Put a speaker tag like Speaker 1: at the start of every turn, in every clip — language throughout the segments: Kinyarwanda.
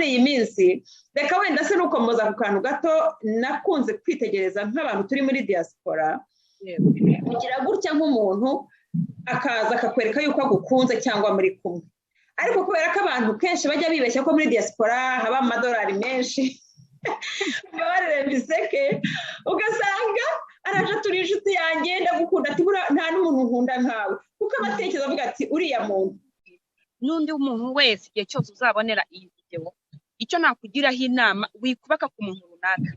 Speaker 1: Muri iyi minsi, reka wenda se nukomoza ku kantu gato nakunze kwitegereza nk'abantu turi muri diaspora, kugira gutya nk'umuntu akaza akakwereka yuko agukunze cyangwa muri kumwe, ariko kubera ko abantu kenshi bajya bibeshya ko muri diaspora haba amadolari menshi, mbabarire mbiseke, ugasanga araje, "Turi inshuti yanjye, ndagukunda," ati "Nta n'umuntu nkunda nkawe," kuko aba atekereza avuga ati "Uriya muntu."
Speaker 2: N'undi muntu wese, igihe cyose uzabonera iyi videwo, icyo nakugiraho inama, wikubaka ku muntu runaka.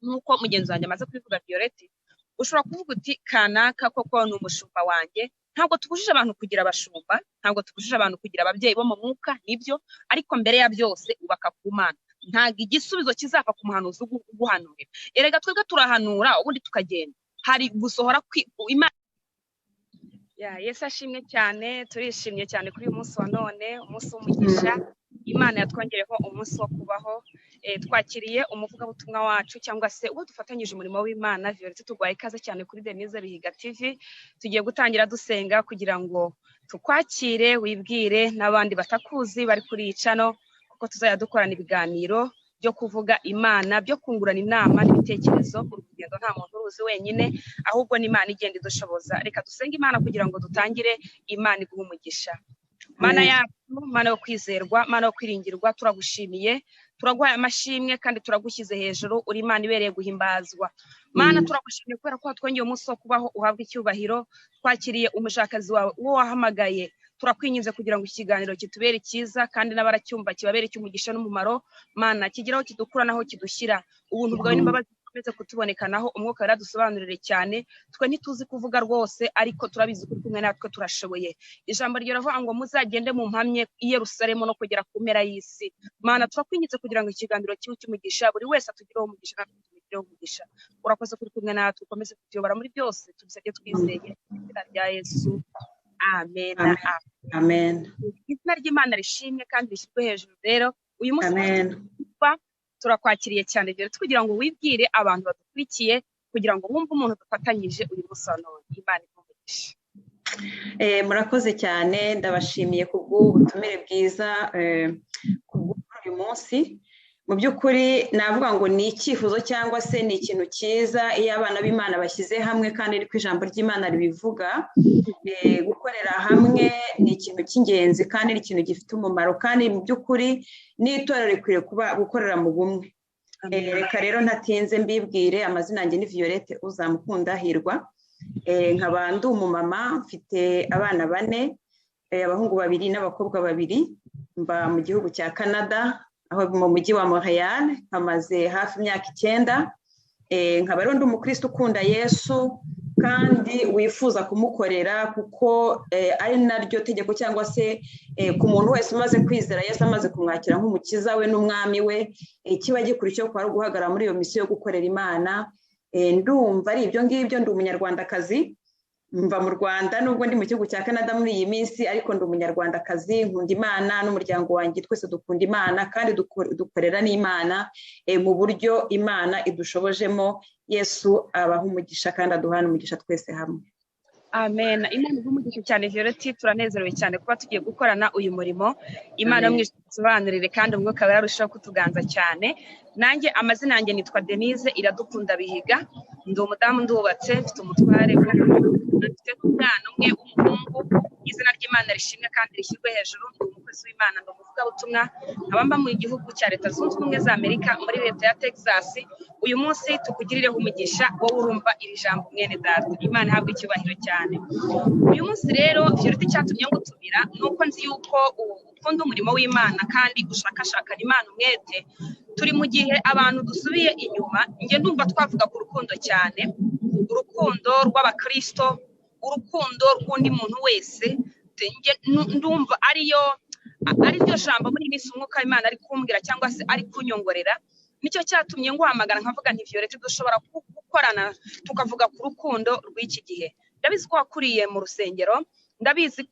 Speaker 2: Nk'uko mugenzi wanjye amaze kubivuga, Violette, ushobora kuvuga uti "Kanaka koko ni umushumba wanjye." Ntabwo tubujije abantu kugira abashumba, ntabwo tubujije abantu kugira ababyeyi bo mu mwuka, nibyo, ariko mbere ya byose ubaka ku Mana. Ntabwo igisubizo kizava ku muhanuzi uguhanurira. Erega twebwe turahanura ubundi tukagenda, hari gusohora Imana. Ya Yesu ashimwe cyane. Turishimye cyane kuri uyu munsi wa none, umunsi w'umugisha. Imana yatwongereho umunsi wo kubaho. Twakiriye umuvugabutumwa wacu cyangwa se uwo dufatanyije umurimo w'Imana, Violette. Tuguhaye ikaze cyane kuri Denise Bihiga TV. Tugiye gutangira dusenga kugira ngo tukwakire, wibwire n'abandi batakuzi bari kuri iyi channel, kuko tuzajya dukorana ibiganiro byo kuvuga Imana, byo kungurana inama n'ibitekerezo. Uru rugendo nta muntu uruzi wenyine, ahubwo n'Imana igenda idushoboza. Reka dusenge Imana kugira ngo dutangire. Imana iguhe umugisha. Mana yacu, Mana yo kwizerwa, Mana yo kwiringirwa, turagushimiye, turaguhaye amashimwe kandi turagushyize hejuru. Uri Imana ibereye guhimbazwa. Mana, turagushimiye kubera ko watwongeye umunsi wo kubaho. Uhabwa icyubahiro. Twakiriye umushakazi wawe, uwo wahamagaye. Turakwinginze kugira ngo ikiganiro kitubere cyiza kandi n'abaracyumva kibabere icy'umugisha n'umumaro. Mana, kigeraho kidukura naho kidushyira. Ubuntu bwawe n'imbabazi bikomeze kutubonekanaho. Umwuka wera dusobanurire cyane, twe ntituzi kuvuga rwose, ariko turabizi ko uri kumwe natwe, turashoboye. Ijambo ryo riravuga ngo muzagende mu mpamye i Yerusalemu no kugera ku mpera y'isi. Mana, turakwinginze kugira ngo ikiganiro kibe cy'umugisha, buri wese atugireho umugisha, natwe tumugireho umugisha. Urakoze kuri kumwe natwe, ukomeze kutuyobora muri byose. Tubisabye twizeye mu izina rya Yesu, amen.
Speaker 1: Amen.
Speaker 2: Izina ry'Imana rishimwe kandi rishyirwe hejuru. Rero uyu munsi
Speaker 1: Amen.
Speaker 2: turakwakiriye cyane rero kugira ngo wibwire abantu badukurikiye, kugira ngo bumve umuntu dufatanyije uyu munsi wa none. Imana iguhe.
Speaker 1: Murakoze cyane, ndabashimiye kubw'ubutumire bwiza kubw'uyu munsi. Mu by'ukuri navuga ngo ni icyifuzo cyangwa se ni ikintu cyiza iyo abana b'Imana bashyize hamwe, kandi ariko ijambo ry'Imana ribivuga. Gukorera hamwe ni ikintu cy'ingenzi kandi ni ikintu gifite umumaro, kandi mu by'ukuri n'itorero rikwiye kuba gukorera mu bumwe. Reka rero ntatinze mbibwire amazina yanjye. Ni Violette Uzamukunda Hirwa, nkaba ndi umumama, mfite abana bane, abahungu babiri n'abakobwa babiri. Mba mu gihugu cya Canada, aho mu mujyi wa Montreal, nkamaze hafi imyaka 9. Nkaba rero ndi umukristo ukunda Yesu kandi wifuza kumukorera, kuko ari naryo tegeko cyangwa se ku muntu wese umaze kwizera Yesu, amaze kumwakira nk'umukiza we n'umwami we, kiba gikurikiyeho kuba ari uguhagarara muri iyo misiyo yo gukorera Imana. Ndumva ari ibyo ngibyo. Ndi umunyarwandakazi, mva mu Rwanda nubwo ndi mu gihugu cya Canada muri iyi minsi, ariko ndi umunyarwandakazi, nkunda Imana n'umuryango wanjye, twese dukunda Imana kandi dukorera n'Imana mu buryo Imana idushobojemo. Yesu abaha umugisha kandi aduhana umugisha twese hamwe.
Speaker 2: Amen. Imana iguhe umugisha cyane, Violette. Turanezerewe cyane kuba tugiye gukorana uyu murimo. Imana yo mu ijuru idusobanurire kandi umwuka wera arushaho kutuganza cyane. Nanjye amazina yanjye nitwa Denise Iradukunda Bihiga. Ndi umudamu, ndubatse, mfite umutware, mfite n'umwana umwe w'umuhungu. Izina ry'Imana rishimwe kandi rishyirwe hejuru. Ndi umukozi w'Imana, ndi umuvugabutumwa, nkaba mba mu gihugu cya Leta Zunze Ubumwe za Amerika, muri leta ya Texas. Uyu munsi tukugirireho umugisha, wowe urumva iri jambo, mwene data. Imana ihabwe icyubahiro cyane. Uyu munsi rero, Violette, icyatumye ngutumira ni uko nzi yuko ukunda umurimo w'Imana kandi ushakashakana Imana umwete. Turi mu gihe abantu dusubiye inyuma. Njye ndumva twavuga ku rukundo cyane, urukundo rw'abakristo, urukundo rw'undi muntu wese. Njye ndumva ariyo ari ryo jambo muri iyi minsi umwuka w'Imana ari kumbwira cyangwa se ari kunyongorera. Nicyo cyatumye nguhamagara, nkavuga nti "Violette dushobora gukorana tukavuga ku rukundo rw'iki gihe." Ndabizi ko wakuriye mu rusengero, ndabizi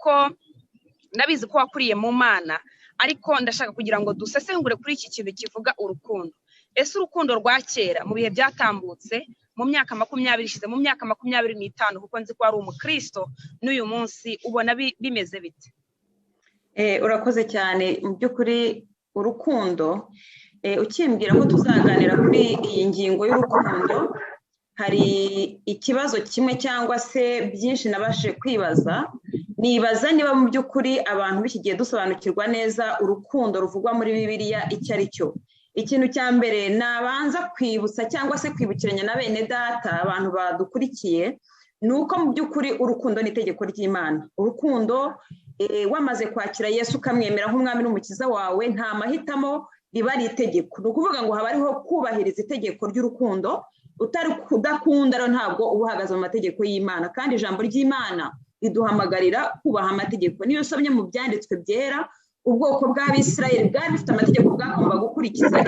Speaker 2: ko wakuriye mu Mana, ariko ndashaka kugira ngo dusesengure kuri iki kintu kivuga urukundo. Ese urukundo rwa kera, mu bihe byatambutse, mu myaka 20 ishize, mu myaka 25, kuko nzi ko wari umukristo, n'uyu munsi ubona bimeze bite?
Speaker 1: Urakoze cyane. Mu by'ukuri Urukundo, ukimbwira ko tuzaganira kuri iyi ngingo y'urukundo, hari ikibazo kimwe cyangwa se byinshi nabashije kwibaza. Nibaza niba mu by'ukuri abantu b'iki gihe dusobanukirwa neza urukundo ruvugwa muri Bibiliya icyo ari cyo. Ikintu cya mbere nabanza kwibutsa cyangwa se kwibukiranya na bene data, abantu badukurikiye, ni uko mu by'ukuri urukundo ni itegeko ry'Imana. Urukundo, wamaze kwakira Yesu ukamwemera nk'umwami n'umukiza wawe, nta mahitamo, riba ari itegeko. Ni ukuvuga ngo haba hariho kubahiriza itegeko ry'urukundo. Utari kudakunda rero ntabwo uba uhagaze mu mategeko y'Imana, kandi ijambo ry'Imana riduhamagarira kubaha amategeko. Niyo usomye mu byanditswe byera, ubwoko bw'Abisirayeli bwari bufite amategeko bwagomba gukurikiza,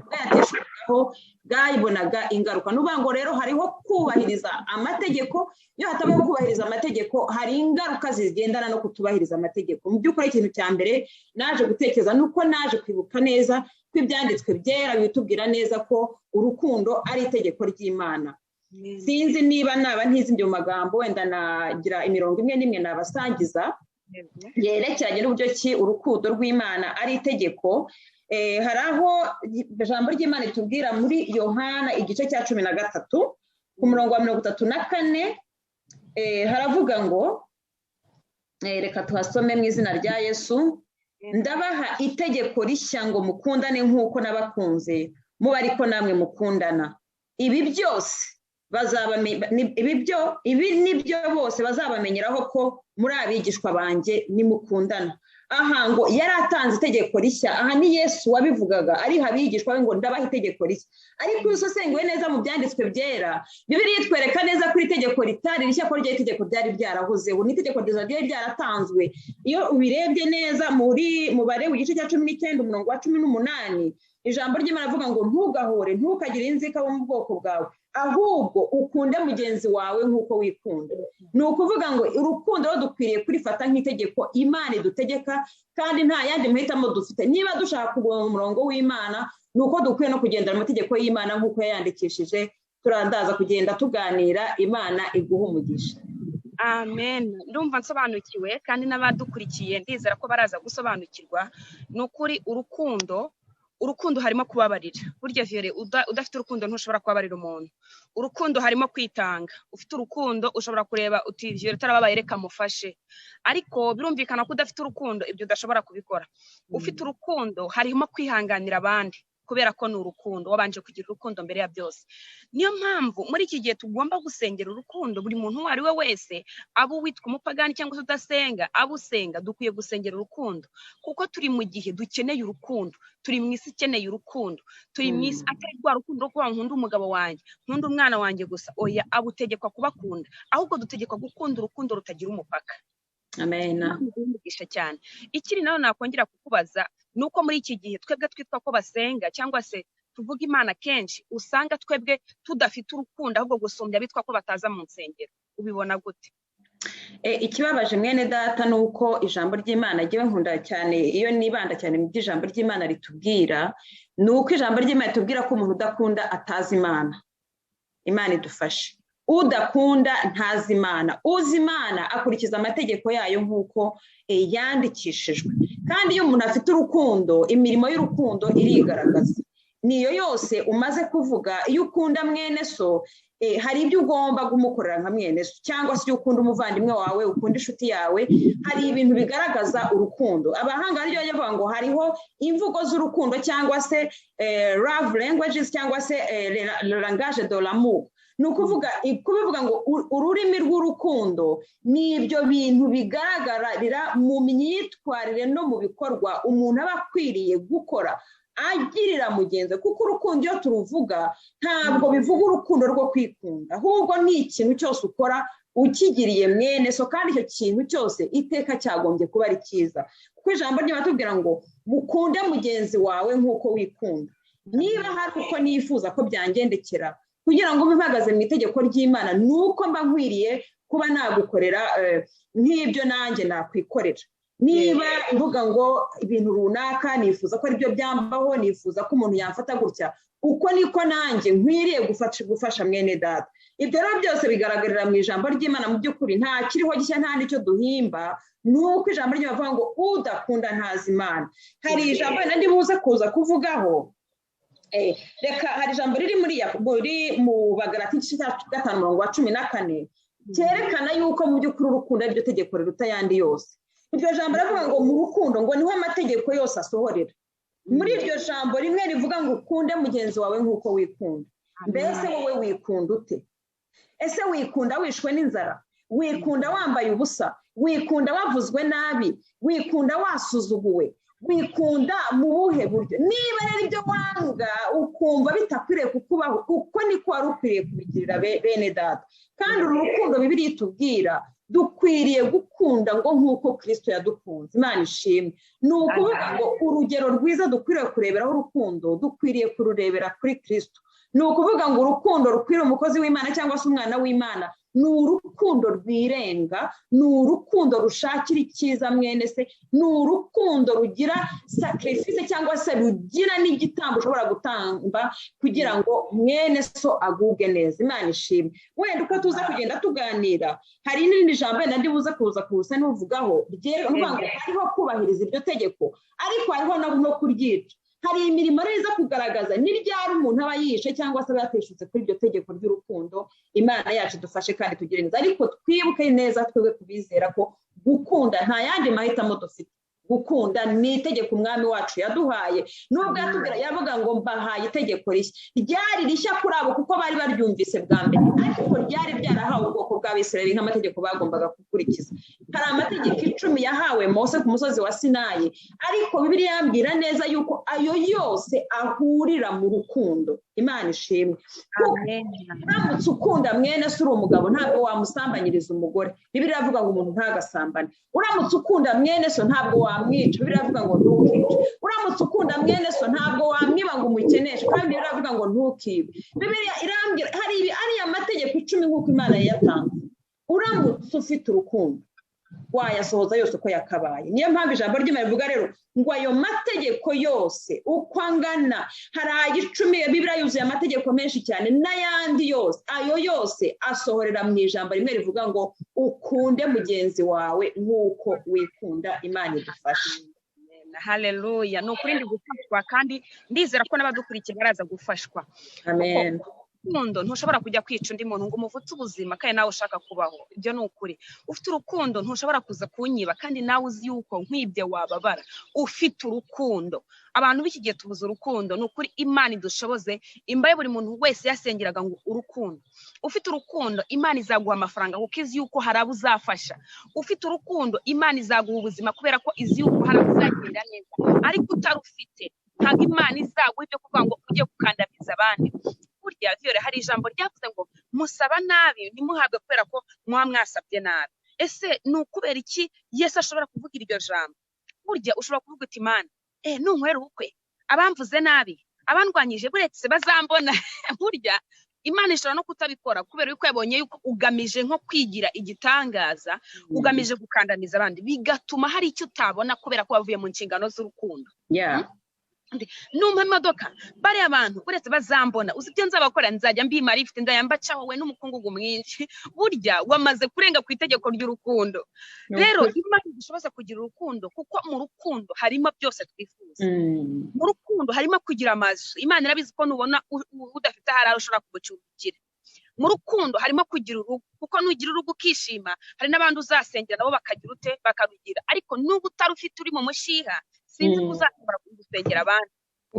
Speaker 1: bwayateshwagaho bwayibonaga ingaruka. Ni ukuvuga ngo rero hariho kubahiriza amategeko. Iyo hatabaho kubahiriza amategeko, hari ingaruka zigendana no kutubahiriza amategeko. Mu by'ukuri, ikintu cya mbere naje gutekereza ni uko naje kwibuka neza ko ibyanditswe byera bitubwira neza ko urukundo ari itegeko ry'Imana. Sinzi niba naba ntizimbye mu magambo, wenda nagira imirongo imwe n'imwe nabasangiza yerekeranye n'uburyo ki urukundo rw'Imana ari itegeko. Hari aho ijambo ry'Imana ritubwira muri Yohana igice cya 13 ku murongo wa 34, haravuga ngo, reka tuhasome mu izina rya Yesu: "Ndabaha itegeko rishya ngo mukundane nk'uko nabakunze, muba ariko namwe mukundana. Ibi byose ibi nibyo bose bazabamenyeraho ko muri abigishwa banjye, nimukundana." Aha ngo yari atanze itegeko rishya. Aha ni Yesu wabivugaga ariha abigishwa be ngo "Ndabaha itegeko rishya." Ariko iyo usesenguye neza mu byanditswe byera, Bibiliya itwereka neza ko iri tegeko ritari rishya, ko ryo itegeko ryari ryarahozeho, ni itegeko ryari ryaratanzwe. Iyo ubirebye neza muri Mubare igice cya 19 umurongo wa 18, ijambo ry'Imana avuga ngo "Ntugahore, ntukagire inzika bo mu bwoko bwawe, ahubwo ukunde mugenzi wawe nk'uko wikunda." Ni ukuvuga ngo urukundo rero dukwiriye kurifata nk'itegeko Imana idutegeka, kandi nta yandi mahitamo dufite. Niba dushaka kuguma mu murongo w'Imana, ni uko dukwiye no kugendera mu mategeko y'Imana nk'uko yayandikishije. Turandaza kugenda tuganira. Imana iguha umugisha.
Speaker 2: Amen. Ndumva nsobanukiwe, kandi n'abadukurikiye ndizera ko baraza gusobanukirwa. Ni ukuri, urukundo harimo kubabarira. Burya Viyore, udafite urukundo ntushobora kubabarira umuntu. Urukundo harimo kwitanga. Ufite urukundo ushobora kureba uti "Viyore utarababaye, reka mufashe." Ariko birumvikana ko udafite urukundo ibyo udashobora kubikora. Ufite urukundo harimo kwihanganira abandi, kubera ko ni urukundo, wabanje kugira urukundo mbere ya byose. Niyo mpamvu muri iki gihe tugomba gusengera urukundo. Buri muntu uwo ari we wese, abo witwa umupagani cyangwa se udasenga, abo usenga, dukwiye gusengera urukundo, kuko turi mu gihe dukeneye urukundo. Turi mu isi ikeneye urukundo. Turi mu isi atari rwa rukundo rwo kuba nkunda umugabo wanjye, nkunda umwana wanjye gusa. Oya, abo utegekwa kubakunda, ahubwo dutegekwa gukunda urukundo rutagira umupaka.
Speaker 1: Amen.
Speaker 2: Umugisha cyane. Ikiri nawe nakongera kukubaza ni uko muri iki gihe twebwe twitwa ko basenga cyangwa se tuvuga Imana kenshi, usanga twebwe tudafite urukundo ahubwo gusumbya bitwa ko bataza mu nsengero. Ubibona gute?
Speaker 1: Ikibabaje, mwene data, ni uko ijambo ry'Imana, ngewe nkunda cyane iyo nibanda cyane mu by'ijambo ry'Imana ritubwira, ni uko ijambo ry'Imana ritubwira ko umuntu udakunda atazi Imana. Imana idufashe. Udakunda ntazi Imana. Uzi Imana akurikiza amategeko yayo nk'uko yandikishijwe. Kandi iyo umuntu afite urukundo, imirimo y'urukundo irigaragaza, niyo yose umaze kuvuga. Iyo ukunda mwene so, hari ibyo ugomba kumukorera nka mwene so, cyangwa se iyo ukunda umuvandimwe wawe, ukunda inshuti yawe, hari ibintu bigaragaza urukundo. Abahanga ryo bajya bavuga ngo hariho imvugo z'urukundo, cyangwa se love languages, cyangwa se le langage de l'amour. Ni ukuvuga, kubivuga ngo ururimi rw'urukundo ni ibyo bintu bigaragarira mu myitwarire no mu bikorwa umuntu aba akwiriye gukora agirira mugenzi we. Kuko urukundo iyo turuvuga, ntabwo bivuga urukundo rwo kwikunda, ahubwo ni ikintu cyose ukora ukigiriye mwene so, kandi icyo kintu cyose iteka cyagombye kuba ari cyiza, kuko ijambo ry'Imana tubwira ngo "Mukunde mugenzi wawe nk'uko wikunda." Niba hari uko nifuza ko byangendekera kugira ngo mbe mpagaze mu itegeko ry'Imana, ni uko mba nkwiriye kuba nagukorera nk'ibyo nanjye nakwikorera. Niba mvuga ngo ibintu runaka nifuza ko aribyo byambaho, nifuza ko umuntu yamfata gutya, uko niko nanjye nkwiriye gufasha mwene data. Ibyo rero byose bigaragarira mu ijambo ry'Imana. Mu by'ukuri nta kiriho gishya, nta n'icyo duhimba, ni uko ijambo ry'Imana rivuga ngo udakunda ntazi Imana. Hari ijambo wenda buze kuza kuvugaho, reka hari ijambo riri muri mu Bagalati igice cya 5 umurongo wa 14, cyerekana yuko mu by'ukuri urukundo ariryo tegeko riruta ayandi yose. Iryo jambo riravuga ngo mu rukundo ngo niho amategeko yose asohorera. Muri iryo jambo rimwe rivuga ngo ukunde mugenzi wawe nk'uko wikunda. Mbese wowe wikunda ute? Ese wikunda wishwe n'inzara? Wikunda wambaye ubusa? Wikunda wavuzwe nabi? Wikunda wasuzuguwe? Wikunda mu buhe buryo? Niba rero ibyo wanga ukumva bitakwiriye kukubaho, uko niko wari ukwiriye kubigirira bene data. Kandi uru rukundo Bibiliya itubwira, dukwiriye gukunda ngo nk'uko Kristo yadukunze. Imana ishimwe. Ni ukuvuga ngo urugero rwiza dukwiriye kureberaho urukundo, dukwiriye kururebera kuri Kristo. Ni ukuvuga ngo urukundo rukwiriye umukozi w'Imana cyangwa se umwana w'Imana ni urukundo rwirenga, ni urukundo rushakira icyiza mwene se, ni urukundo rugira sacrifice cyangwa se rugira n'igitambo ushobora gutamba kugira ngo mwene so agubwe neza. Imana ishimwe. Wenda uko tuza kugenda tuganira, hari n'irindi jambo wenda ndibuze kuza kusa n'uvugaho, ngo hariho kubahiriza iryo tegeko, ariko hariho no kuryica. Hari imirimo rero iza kugaragaza ni ryari umuntu aba yishe cyangwa se aba yateshutse kuri iryo tegeko ry'urukundo. Imana yacu idufashe kandi tugire neza, ariko twibuke neza twebwe kubizera ko gukunda nta yandi mahitamo dufite. Gukunda ni itegeko umwami wacu yaduhaye. Nubwo yatubwira yavuga ngo mbahaye itegeko rishya, ryari rishya kuri abo kuko bari baryumvise bwa mbere, ariko ryari ryarahawe ubwoko bw'Abisirayeli nk'amategeko bagombaga gukurikiza. Hari amategeko 10 yahawe Mose ku musozi wa Sinayi, ariko Bibiliya yambwira neza yuko ayo yose ahurira mu rukundo. Imana ishimwe. Uramutse ukunda mwene se uri umugabo, ntabwo wamusambanyiriza umugore. Bibiliya iravuga ngo umuntu ntagasambane. Uramutse ukunda mwene so ntabwo wamwica. Bibiliya iravuga ngo ntukice. Uramutse ukunda mwene so ntabwo wamwiba ngo umukeneshe, kandi Bibiliya iravuga ngo ntukibe. Bibiliya irambwira hari ariya mategeko 10 nk'uko Imana yayatanze. Uramutse ufite urukundo wayasohoza yose uko yakabaye. Niyo mpamvu ijambo ry'Imana rivuga rero ngo ayo mategeko yose uko angana, hari ay'icumi, Bibiliya yuzuye amategeko menshi cyane n'ayandi yose, ayo yose asohorera mu ijambo rimwe rivuga ngo ukunde mugenzi wawe nk'uko wikunda. Imana idufashe.
Speaker 2: Haleluya. Ni ukuri ndi gufashwa, kandi ndizera ko n'abadukurikiye baraza gufashwa.
Speaker 1: Amen.
Speaker 2: Urukundo ntushobora kujya kwica undi muntu ngo umuvutse ubuzima kandi nawe ushaka kubaho. Ibyo ni ukuri. Ufite urukundo ntushobora kuza kunyiba kandi nawe uzi yuko nkwibye wababara. Ufite urukundo. Abantu b'iki gihe tubuze urukundo. Ni ukuri Imana idushoboze. Imbaye buri muntu wese yasengeraga ngo urukundo. Ufite urukundo Imana izaguha amafaranga kuko izi yuko hari abo uzafasha. Ufite urukundo Imana izaguha ubuzima kubera ko izi yuko hari abo uzagirira neza. Ariko utarufite ntabwo Imana izaguha ibyo kuvuga ngo ujye gukandamiza abandi. Burya Viyore hari ijambo ryavuze ngo musaba nabi ntimuhabwe kubera ko muba mwasabye nabi. Ese ni ukubera iki Yesu ashobora kuvuga iryo jambo? Burya ushobora kuvuga uti Imana, nunkorera ubukwe abamvuze nabi, abandwanyije buretse bazambona. Burya Imana ishobora no kutabikora kubera yuko yabonye yuko ugamije nko kwigira igitangaza, ugamije gukandamiza abandi, bigatuma hari icyo utabona kubera ko wavuye mu nshingano z'urukundo. Numpa imodoka bariya abantu uretse bazambona, uzi ibyo nzabakora, nzajya mbima lift, ndayambacaho we n'umukungugu mwinshi. Burya wamaze kurenga ku itegeko ry'urukundo. Rero Imana idushoboza kugira urukundo, kuko mu rukundo harimo byose twifuza. Mu rukundo harimo kugira amazu. Imana irabizi ko nubona udafite ahari ushobora kugucumbikira. Mu rukundo harimo kugira urugo, kuko nugira urugo ukishima, hari n'abandi uzasengera nabo bakagira ute, bakarugira. Ariko nubwo utarufite uri mu mushiha, sinzi ko uzashobora gusengera abandi.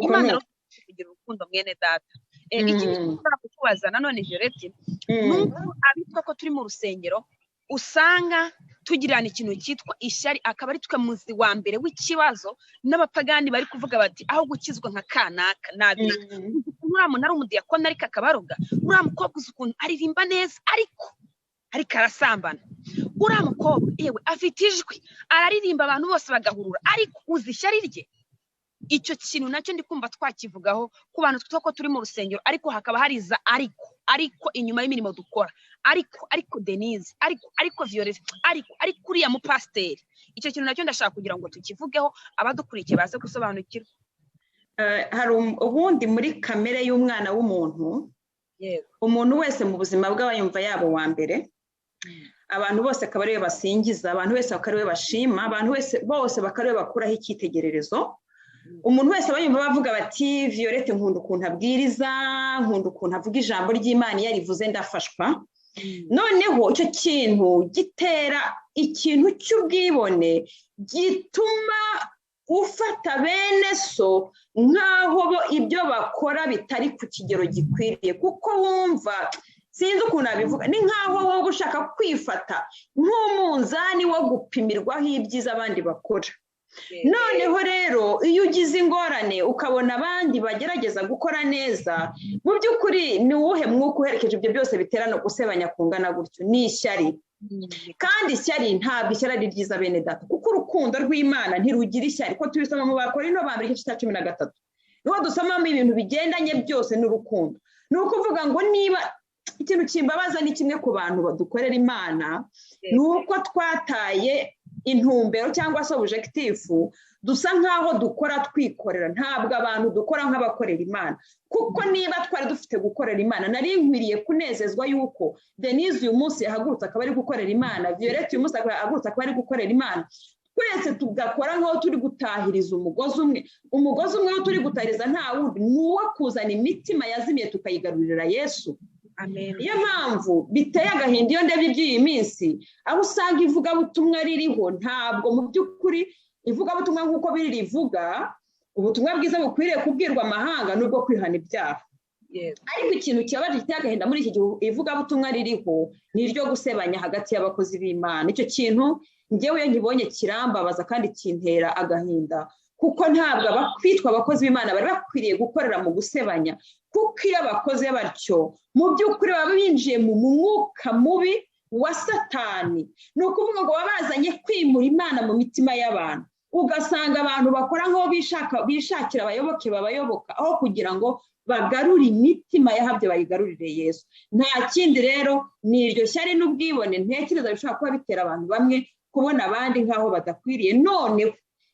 Speaker 2: Imana rero kugira urukundo mwene data. Ikindi nshobora kukubaza nanone Violette, nuko abitwa ko turi mu rusengero usanga tugirana ikintu cyitwa ishyari, akaba ari twe muzi wa mbere w'ikibazo, n'abapagani bari kuvuga bati aho gukizwa nka kanaka nabireka. Uriya muntu ari umudiyakoni ariko akabaroga, uriya mukobwa uzi ukuntu aririmba neza ariko arasambana, uriya mukobwa yewe afite ijwi araririmba abantu bose bagahurura ariko uzi ishyari rye. Icyo kintu nacyo ndi kumva twakivugaho ku bantu twitwa ko turi mu rusengero, ariko hakaba hari za ariko Ariko inyuma y'imirimo dukora, ariko Denise, ariko Violette, ariko uriya mupasiteri, icyo kintu nacyo ndashaka kugira ngo tukivugeho, abadukurikiye baze gusobanukirwa.
Speaker 1: Hari ubundi muri kamere y'umwana w'umuntu, umuntu wese mu buzima bwe aba yumva yaba uwa mbere, abantu bose akaba ariwe basingiza, abantu bose bakaba ariwe bashima, abantu bose bakaba ariwe bakuraho icyitegererezo. Umuntu wese aba yumva bavuga bati: "Violette nkunda ukuntu abwiriza, nkunda ukuntu avuga ijambo ry'Imana, iyo arivuze ndafashwa." Noneho icyo kintu gitera ikintu cy'ubwibone, gituma ufata bene so nk'aho bo ibyo bakora bitari ku kigero gikwiriye, kuko wumva, sinzi ukuntu nabivuga, ni nk'aho wowe ushaka kwifata nk'umunzani wo gupimirwaho ibyiza abandi bakora. Noneho rero iyo ugize ingorane, ukabona abandi bagerageza gukora neza, mu by'ukuri ni uwuhe mwuka uherekeje ibyo byose bitera no gusebanya kungana gutyo? Ni ishyari. Kandi ishyari, ntabwo ishyari ari ryiza, bene data, kuko urukundo rw'Imana ntirugira ishyari, ko tubisoma mu Bakorinto ba mbere igice cya 13, niho dusomamo ibintu bigendanye byose n'urukundo. Ni ukuvuga ngo niba ikintu kimbabaza ni kimwe ku bantu badukorera Imana, ni uko twataye intumbero cyangwa se objectif, dusa nk'aho dukora twikorera. Ntabwo abantu dukora nk'abakorera Imana, kuko niba twari dufite gukorera Imana, nari nkwiriye kunezezwa yuko Denise uyu munsi yahagurutse akaba ari gukorera Imana, Violette uyu munsi yahagurutse akaba ari gukorera Imana, twese tugakora nk'aho turi gutahiriza umugozi umwe. Umugozi umwe wo turi gutahiriza nta wundi, ni uwo kuzana imitima yazimiye tukayigarurira Yesu. Niyo mpamvu biteye agahinda iyo ndebye iby'iyi minsi, aho usanga ivugabutumwa ririho, ntabwo mu by'ukuri ivugabutumwa nk'uko biri rivuga ubutumwa bwiza bukwiriye kubwirwa amahanga n'ubwo kwihana ibyaha. Ariko ikintu kibabaje, giteye agahinda muri iki gihe, ivugabutumwa ririho ni iryo gusebanya hagati y'abakozi b'Imana. Icyo kintu ngewe iyo nkibonye kirambabaza kandi kintera agahinda, kuko ntabwo abakwitwa abakozi b'Imana bari bakwiriye gukorera mu gusebanya, kuko iyo bakoze batyo mu by'ukuri baba binjiye mu mwuka mubi wa Satani. Ni ukuvuga ngo baba bazanye kwimura Imana mu mitima y'abantu, ugasanga abantu bakora nk'aho bishakira abayoboke babayoboka, aho kugira ngo bagarure imitima yahabye bayigarurire Yesu. Nta kindi rero, ni iryo shyari n'ubwibone ntekereza bishobora kuba bitera abantu bamwe kubona abandi nk'aho badakwiriye. Noneho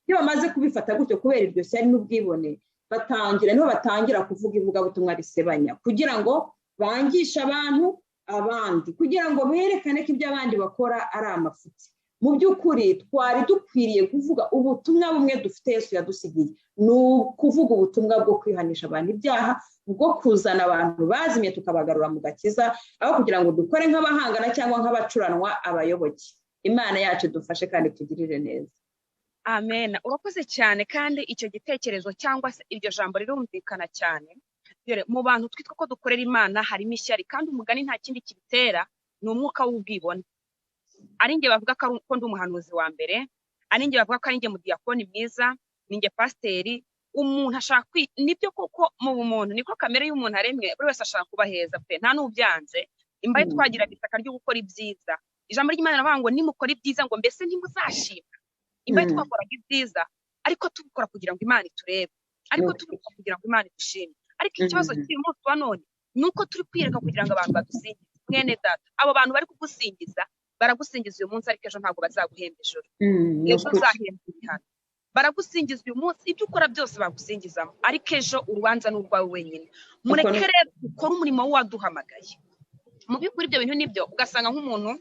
Speaker 1: iyo bamaze kubifata gutyo kubera iryo shyari n'ubwibone, batangira, niho batangira kuvuga ivugabutumwa risebanya, kugira ngo bangishe abantu abandi, kugira ngo berekane ko ibyo abandi bakora ari amafuti. Mu by'ukuri twari dukwiriye kuvuga ubutumwa bumwe dufite Yesu yadusigiye, ni ukuvuga ubutumwa bwo kwihanisha abantu ibyaha, bwo kuzana abantu bazimye tukabagarura mu gakiza, aho kugira ngo dukore nk'abahangana cyangwa nk'abacuranwa abayoboke. Imana yacu dufashe kandi tugirire neza.
Speaker 2: Amen. Urakoze cyane, kandi icyo gitekerezo cyangwa se iryo jambo rirumvikana cyane. Dore mu bantu twitwa ko dukorera Imana harimo ishyari, kandi umugani nta kindi kibitera, ni umwuka w'ubwibone. Ari njye bavuga ko ndi umuhanuzi wa mbere, ari njye bavuga ko ari njye mudiyakoni mwiza, ni njye pasiteri. Umuntu ashaka, nibyo koko mu bumuntu niko kamere y'umuntu aremwe, buri wese ashaka kuba heza pe, nta n'ubyanze. Imbaye twagiraga ishyaka ryo gukora ibyiza, ijambo ry'Imana riravuga ngo nimukora ibyiza ngo mbese ntimuzashima. Imbaye twakoraga ibyiza, ariko tubikora kugira ngo Imana iturebe, ariko tubikora kugira ngo Imana idushime. Ariko ikibazo cy'uyu munsi wa none ni uko turi kwiyereka kugira ngo abantu badusingize. Mwene data, abo bantu bari kugusingiza baragusingiza uyu munsi, ariko ejo ntabwo bazaguhemba ijoro, ejo uzahembwa ibihano. Baragusingiza uyu munsi, ibyo ukora byose bagusingizamo, ariko ejo urubanza ni urwawe wenyine. Mureke rero ukore umurimo w'uwaduhamagaye. Mu by'ukuri ibyo bintu nibyo, ugasanga nk'umuntu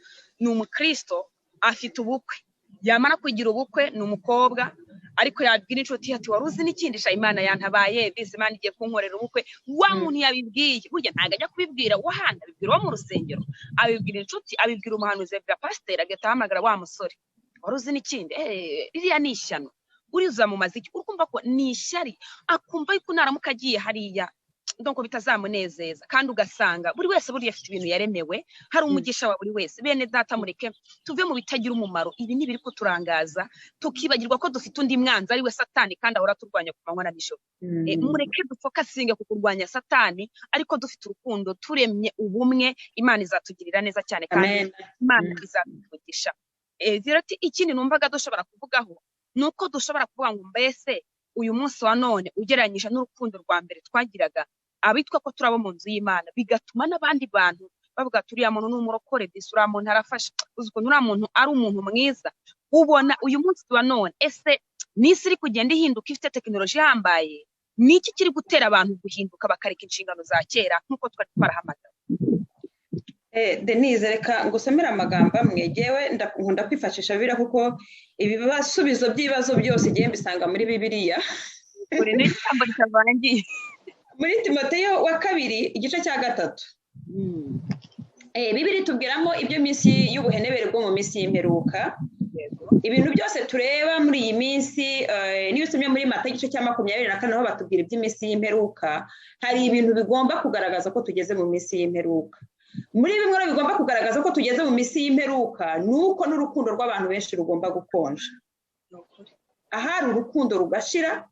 Speaker 2: ni umukristo afite ubukwe, yamara kugira ubukwe ni umukobwa, ariko yabwira inshuti ati: "Wari uzi n'ikindi sha? Imana yantabaye bisi, Imana igiye kunkorera ubukwe." Wa muntu yabibwiye burya ntabwo ajya kubibwira wahandi, abibwira uwo mu rusengero, abibwira inshuti, abibwira umuhanuzi, abibwira pasiteri, agahita ahamagara wa musore: "Wari uzi n'ikindi? Ririya ni ishyano, uriza mu maziki." Urumva ko ni ishyari, akumva yuko naramuka agiye hariya donc bitazamunezeza. Kandi ugasanga buri wese buriya afite ibintu yaremewe, hari umugisha wa buri wese. Bene data, mureke tuve mu bitagira umumaro. Ibi ni ibiri kuturangaza, tukibagirwa ko dufite undi mwanzi ari we Satani, kandi ahora turwanya ku manywa na nijoro. Mureke dufokasinge ku kurwanya Satani, ariko dufite urukundo, turemye ubumwe. Imana izatugirira neza cyane kandi Imana izatuvugisha. Ikindi numvaga dushobora kuvugaho ni uko dushobora kuvuga ngo mbese uyu munsi wa none, ugereranyije n'urukundo rwa mbere twagiraga Abitwa ko turi abo mu nzu y'Imana, bigatuma n'abandi bantu bavuga ati uriya muntu ni umurokore disi, uriya muntu arafasha, uzi ukuntu uriya muntu ari umuntu mwiza. Ubona uyu munsi wa none, ese n'isi iri kugenda ihinduka, ifite tekinoloji ihambaye, ni iki kiri gutera abantu guhinduka bakareka inshingano za kera nk'uko twari twarahamagawe?
Speaker 1: Denise, reka ngusomere amagambo amwe. Ngewe nkunda kwifashisha Bibiliya, kuko ibisubizo by'ibibazo byose igihe mbisanga muri Bibiliya.
Speaker 2: Buri n'ijambo ritavangiye.
Speaker 1: Muri Timoteyo wa kabiri, igice cya 3, Bibiliya itubwiramo ibyo minsi y'ubuhenebere bwo mu minsi y'imperuka. Ibintu byose tureba muri iyi minsi, niyo usomye muri Mata igice cya 24, aho batubwira iby'iminsi y'imperuka, hari ibintu bigomba kugaragaza ko tugeze mu minsi y'imperuka. Muri bimwe bigomba kugaragaza ko tugeze mu minsi y'imperuka, ni uko n'urukundo rw'abantu benshi rugomba gukonja. Ahari urukundo rugashira,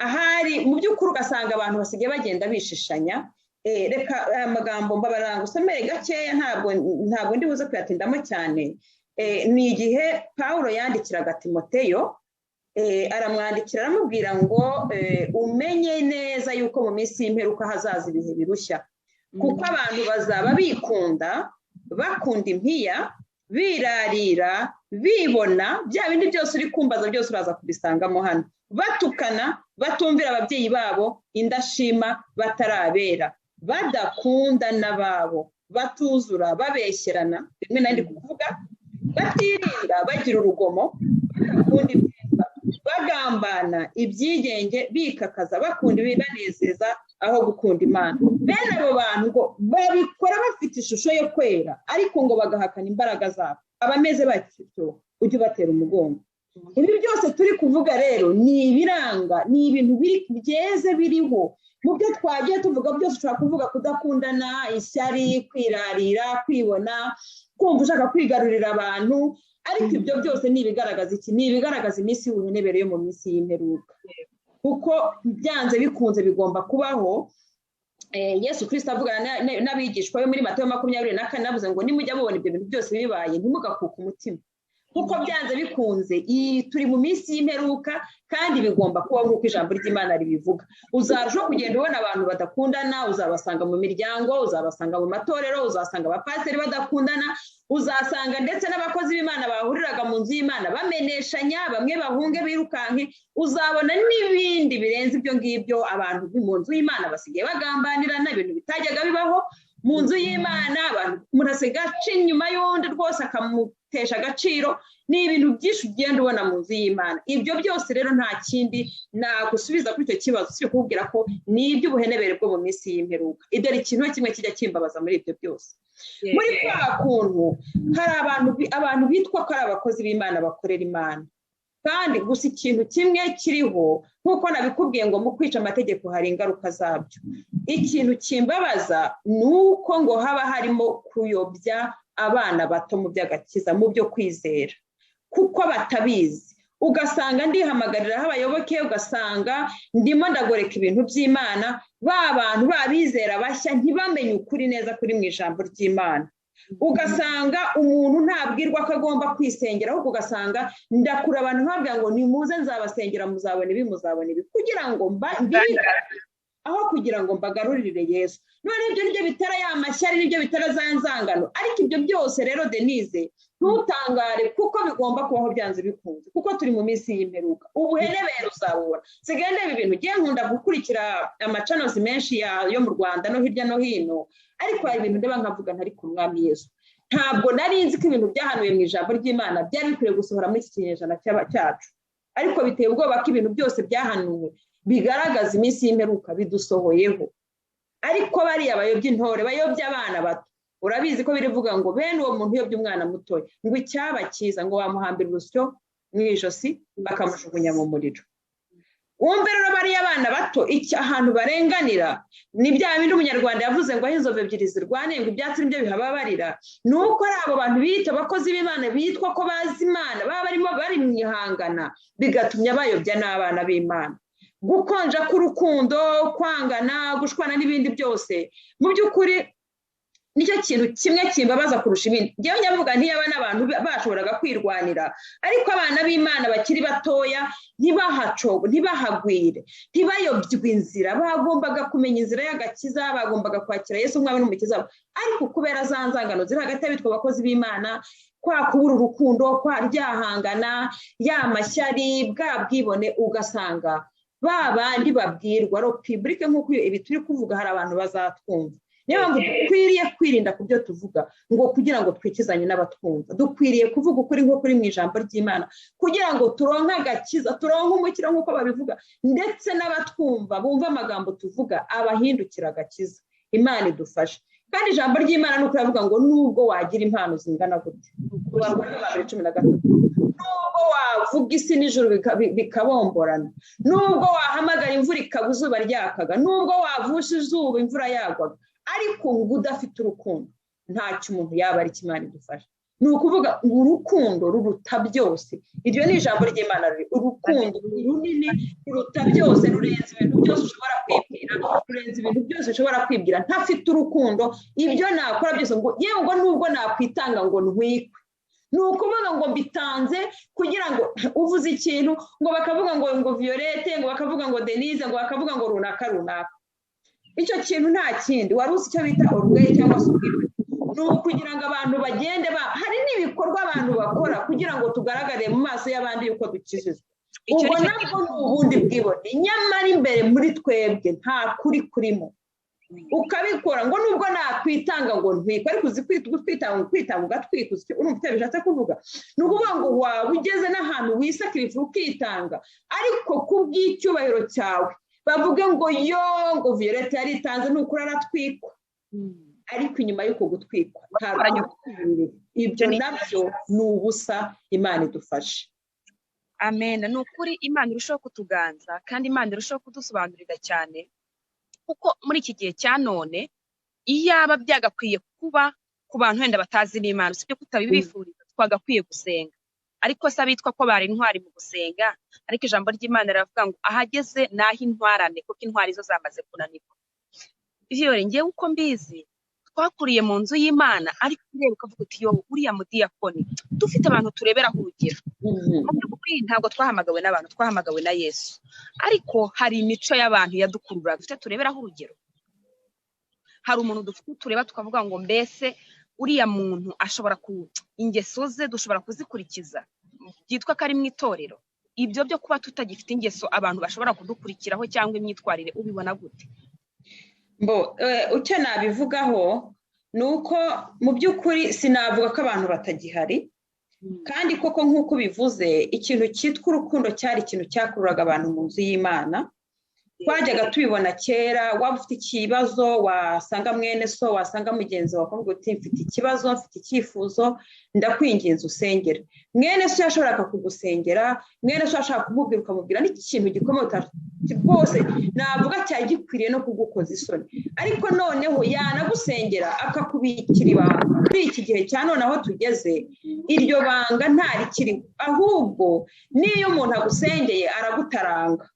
Speaker 1: ahari mu by'ukuri ugasanga abantu basigaye bagenda bishishanya. Reka aya magambo mbabarira usomere gakeya, ntabwo ndi buze kuyatindamo cyane. Ni igihe Pawulo yandikiraga Timoteyo, aramwandikira aramubwira ngo umenye neza yuko mu minsi y'imperuka hazaza ibihe birushya, kuko abantu bazaba bikunda, bakunda impiya, birarira, bibona, bya bindi byose uri kumbaza byose uraza kubisangamo hano, batukana, batumvira ababyeyi babo, indashima, batarabera, badakunda n'ababo, batuzura, babeshyerana, rimwe na rimwe kuvuga, batirinda, bagira urugomo, badakunda ibyiza, bagambana, ibyigenge, bikakaza, bakunda ibibanezeza aho gukunda Imana. Bene abo bantu ngo babikora bafite ishusho yo kwera, ariko ngo bagahakana imbaraga zabo. Abameze batyo ujye ubatera umugongo. Ibi byose turi kuvuga rero ni ibiranga, ni ibintu byeze biriho. Mu byo twagiye tuvuga byose, ushobora kuvuga kudakundana, ishyari, kwirarira, kwibona, kumva ushaka kwigarurira abantu, ariko ibyo byose ni ibigaragaza iki? Ni ibigaragaza iminsi y'ubuhenebere yo mu minsi y'imperuka, kuko byanze bikunze bigomba kubaho. Yesu Kristo avugana n'abigishwa be muri Matayo 24, avuze ngo nimujya mubona ibyo bintu byose bibaye, ntimugakuke umutima, kuko byanze bikunze turi mu minsi y'imperuka, kandi bigomba kubaho nk'uko ijambo ry'Imana ribivuga. Uzarushaho kugenda ubona abantu badakundana, uzabasanga mu miryango, uzabasanga mu matorero, uzasanga abapasiteri badakundana, uzasanga ndetse n'abakozi b'Imana bahuriraga mu nzu y'Imana bameneshanya, bamwe bahunge birukanke, uzabona n'ibindi birenze ibyo ngibyo. Abantu mu nzu y'Imana basigaye bagambanirana, ibintu bitajyaga bibaho mu nzu y'Imana. Abantu umuntu asigaye aca inyuma y'undi rwose akamutesha agaciro. Ni ibintu byinshi ugenda ubona mu nzu y'Imana. Ibyo byose rero nta kindi nagusubiza kuri icyo kibazo, si ukubwira ko ni iby'ubuhenebere bwo mu minsi y'imperuka. Dore ikintu kimwe kijya kimbabaza muri ibyo byose, muri kwa kuntu hari abantu bitwa ko ari abakozi b'Imana bakorera Imana, kandi gusa ikintu kimwe kiriho, nk'uko nabikubwiye ngo mu kwica amategeko hari ingaruka zabyo. Ikintu kimbabaza ni uko ngo haba harimo kuyobya abana bato mu by'agakiza, mu byo kwizera, kuko batabizi. Ugasanga ndihamagariraho abayoboke, ugasanga ndimo ndagoreka ibintu by'Imana, ba bantu babizera bashya ntibamenye ukuri neza kuri mu ijambo ry'Imana. Ugasanga umuntu ntabwirwa ko agomba kwisengera, ahubwo ugasanga ndakura abantu nkabwira ngo nimuze nzabasengera, muzabona ibi, muzabona ibi, kugira ngo aho kugira ngo mbagarurire Yesu. None ibyo nibyo bitera ya mashyari, nibyo bitera za nzangano. Ariko ibyo byose rero Denise, ntutangare, kuko bigomba kubaho byanze bikunze, kuko turi mu minsi y'imperuka. Ubuhenebere uzabubona. Nsigaye ndeba ibintu, ngiye nkunda gukurikira amacanozi menshi yo mu Rwanda no hirya no hino, ariko hari ibintu ndeba nkavuga ntari ku Mwami Yesu. Ntabwo nari nzi ko ibintu byahanuwe mu ijambo ry'Imana byari bikwiye gusohora muri iki kinyejana cyacu, ariko biteye ubwoba ko ibintu byose byahanuwe bigaragaza iminsi y'imperuka bidusohoyeho. Ariko bariya bayobya intore, bayobya abana bato, urabizi ko birivuga ngo bene uwo muntu uyobya umwana mutoya, ngo icyaba cyiza ngo bamuhambira urusyo mu ijosi bakamujugunya mu muriro. Wumve rero bariya abana bato ahantu barenganira, ni bya bindi Umunyarwanda yavuze ngo aho inzovu ebyiri zirwane ngo ibyatsi nibyo bihababarira. Ni uko ari abo bantu biyita abakozi b'Imana, bitwa ko bazi Imana, baba barimo bari mu ihangana, bigatumya bayobya n'abana b'Imana. Gukonja k'urukundo, kwangana, gushwana n'ibindi byose, mu by'ukuri Nicyo kintu kimwe kimbabaza kurusha ibindi. Ngewe nyavuga ntiyaba n'abantu bashoboraga kwirwanira, ariko abana b'Imana bakiri batoya ntibahacobo, ntibahagwire, ntibayobywe inzira. Bagombaga kumenya inzira y'agakiza, bagombaga kwakira Yesu umwami n'umukiza, ariko kubera za nzangano ziri hagati y'abitwa abakozi b'Imana, kwa kubura urukundo, kwa ryahangana, ya mashyari, bwa bwibone, ugasanga ba bandi babwirwa republike nk'uko ibi turi kuvuga hari abantu bazatwumva. Niyo mpamvu dukwiriye kwirinda ku byo tuvuga, ngo kugira ngo twikizanye n'abatwumva. Dukwiriye kuvuga ukuri nko kuri mu ijambo ry'Imana, kugira ngo turonke agakiza, turonke umukiro nk'uko babivuga, ndetse n'abatwumva bumva amagambo tuvuga abahindukira agakiza. Imana idufashe. Kandi ijambo ry'Imana ni ukuravuga ngo nubwo wagira impano zingana gute, 13, nubwo wavuga isi n'ijuru bikabomborana, nubwo wahamagara imvura ikaba izuba ryakaga, nubwo wavusha izuba imvura yagwaga, ariko ngo udafite urukundo ntacyo umuntu yaba ari. Imana idufasha. Ni ukuvuga ngo urukundo ruruta byose. Iryo ni ijambo ry'Imana. Urukundo runini ruruta byose, rurenze ibintu byose ushobora kwibwira, rurenze ibintu byose ushobora kwibwira. Ntafite urukundo, ibyo nakora byose, ngo yewe ngo nubwo nakwitanga ngo ntwikwe, ni ukuvuga ngo mbitanze kugira ngo uvuze ikintu, ngo bakavuga ngo Violette, ngo bakavuga ngo Denise, ngo bakavuga ngo runaka runaka. Icyo kintu nta kindi wari uzi icyo bita orgueil cyangwa se ubwibone, ni ukugira ngo abantu bagende hari n'ibikorwa abantu bakora kugira ngo tugaragare mu maso y'abandi yuko dukijijwe. Ubwo nabwo ni ubundi bwibone, nyamara imbere muri twebwe nta kuri kurimo. Ukabikora ngo nubwo nakwitanga ngo ntwikwe, ariko uzi kwitanga kwitanga ugatwika, urumva icyo bishatse kuvuga? Ni ukuvuga ngo waba ugeze n'ahantu wisakirifa ukitanga, ariko kubw'icyubahiro cyawe bavuge ngo yo ngo Violette yaritanze, nukuri aratwikwa, ariko inyuma y'uko gutwikwa ibyo nabyo ni ubusa. Imana idufashe.
Speaker 2: Amen. Ni ukuri Imana irushaho kutuganza, kandi Imana irushaho kudusobanurira cyane, kuko muri iki gihe cya none iyaba byagakwiye kuba ku bantu wenda batazi n'Imana, usibye kutabibifuriza, twagakwiye gusenga. Ariko se abitwa ko bari intwari mu gusenga, ariko ijambo ry'Imana riravuga ngo ahageze naho intwarane, kuko intwari zo zamaze kunanirwa. Viyore, ngewe uko mbizi twakuriye mu nzu y'Imana, ariko ureba ukavuga uti yo uriya mudiyakoni, dufite abantu tureberaho urugero. Mu by'ukuri ntabwo twahamagawe n'abantu, twahamagawe na Yesu, ariko hari imico y'abantu yadukurura dufite tureberaho urugero. Hari umuntu dufite tureba tukavuga ngo mbese uriya muntu ashobora ku ingeso ze dushobora kuzikurikiza, byitwa ko ari mu itorero. Ibyo byo kuba tutagifite ingeso abantu bashobora kudukurikiraho cyangwa imyitwarire, ubibona gute?
Speaker 1: Mbo icyo nabivugaho ni uko mu by'ukuri sinavuga ko abantu batagihari, kandi koko nk'uko bivuze, ikintu cyitwa urukundo cyari ikintu cyakururaga abantu mu nzu y'Imana. Twajyaga tubibona kera, waba ufite ikibazo wasanga mwene so, wasanga mugenzi wawe, ukavuga uti mfite ikibazo, mfite icyifuzo, ndakwinginze usengere. Mwene so yashoboraga kugusengera, mwene so yashaka kumubwira ukamubwira n'ikintu gikomeye rwose navuga cyari gikwiriye no kugukoza isoni, ariko noneho yanagusengera akakubikira ibanga. Muri iki gihe cya none aho tugeze, iryo banga ntarikiriho, ahubwo n'iyo umuntu agusengeye aragutaranga,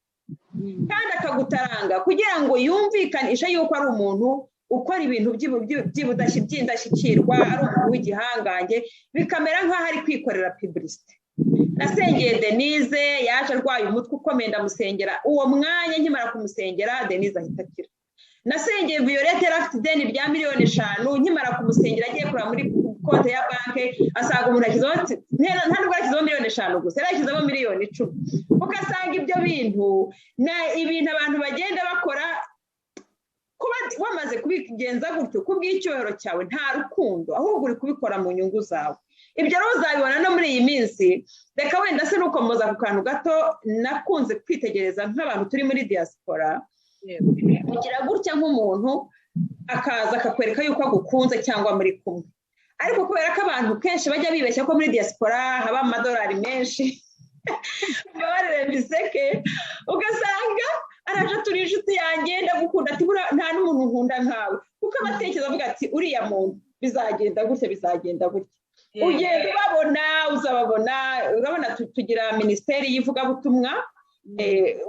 Speaker 1: kandi akagutaranga kugira ngo yumvikanishe yuko ari umuntu ukora ibintu by'indashyikirwa, ari umuntu w'igihangange, bikamera nk'aho ari kwikorera publicité. Nasengeye Denise, yaje arwaye umutwe ukomeye, ndamusengera. Uwo mwanya nkimara kumusengera Denise ahita akira. Nasengeye Violette, yari afite ideni rya 5 miliyoni, nkimara kumusengera agiye kureba muri konti ya banki asanga umuntu ashyizeho, nta nubwo yashyizeho 5 miliyoni gusa, yari yashyizemo 10 miliyoni. Ugasanga ibyo bintu ni ibintu abantu bagenda bakora. Kuba wamaze kubigenza gutyo kubw'icyubahiro cyawe, nta rukundo, ahubwo uri kubikora mu nyungu zawe. Ibyo rero uzabibona no muri iyi minsi. Reka wenda se nukomoza ku kantu gato nakunze kwitegereza nk'abantu turi muri diaspora, kugira gutya nk'umuntu akaza akakwereka yuko agukunze cyangwa muri kumwe, ariko kubera ko abantu kenshi bajya bibeshya ko muri diaspora haba amadolari menshi, mbabarire mbiseke, ugasanga araje, turi inshuti yanjye, ndagukunda, ati nta n'umuntu nkunda nkawe, kuko abatekereza avuga ati uriya muntu bizagenda gutya, bizagenda gutya. Ugenda ubabona, uzababona. Urabona tugira minisiteri y'ivugabutumwa.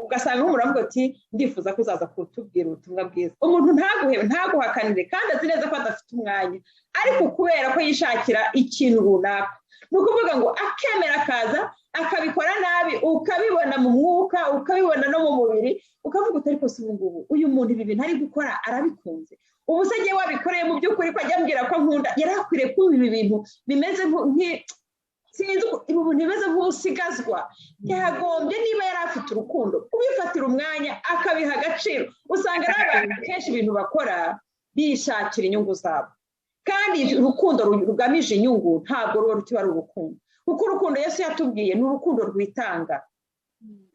Speaker 1: Ugasanga nk'umuntu avuga ati ndifuza ko uzaza kutubwira ubutumwa bwiza, umuntu ntaguhe, ntaguhakanire kandi azi neza ko adafite umwanya, ariko kubera ko yishakira ikintu runaka, ni ukuvuga ngo akemera akaza akabikora nabi, ukabibona mu mwuka, ukabibona no mu mubiri, ukavuga uti ariko si ubu ngubu uyu muntu ibi bintu ari gukora arabikunze, ubu se ngewe wabikoreye mu by'ukuri ko ajya ambwira ko nkunda, yari akwiriye kumva ibi bintu bimeze sinzi ibi bintu bimeze nk'ubusigazwa, yagombye niba yari afite urukundo kubifatira umwanya akabiha agaciro. Usanga ari abantu kenshi ibintu bakora bishakira inyungu zabo, kandi urukundo rugamije inyungu ntabwo ruba rukiba ari urukundo, kuko urukundo Yesu yatubwiye ni urukundo rwitanga,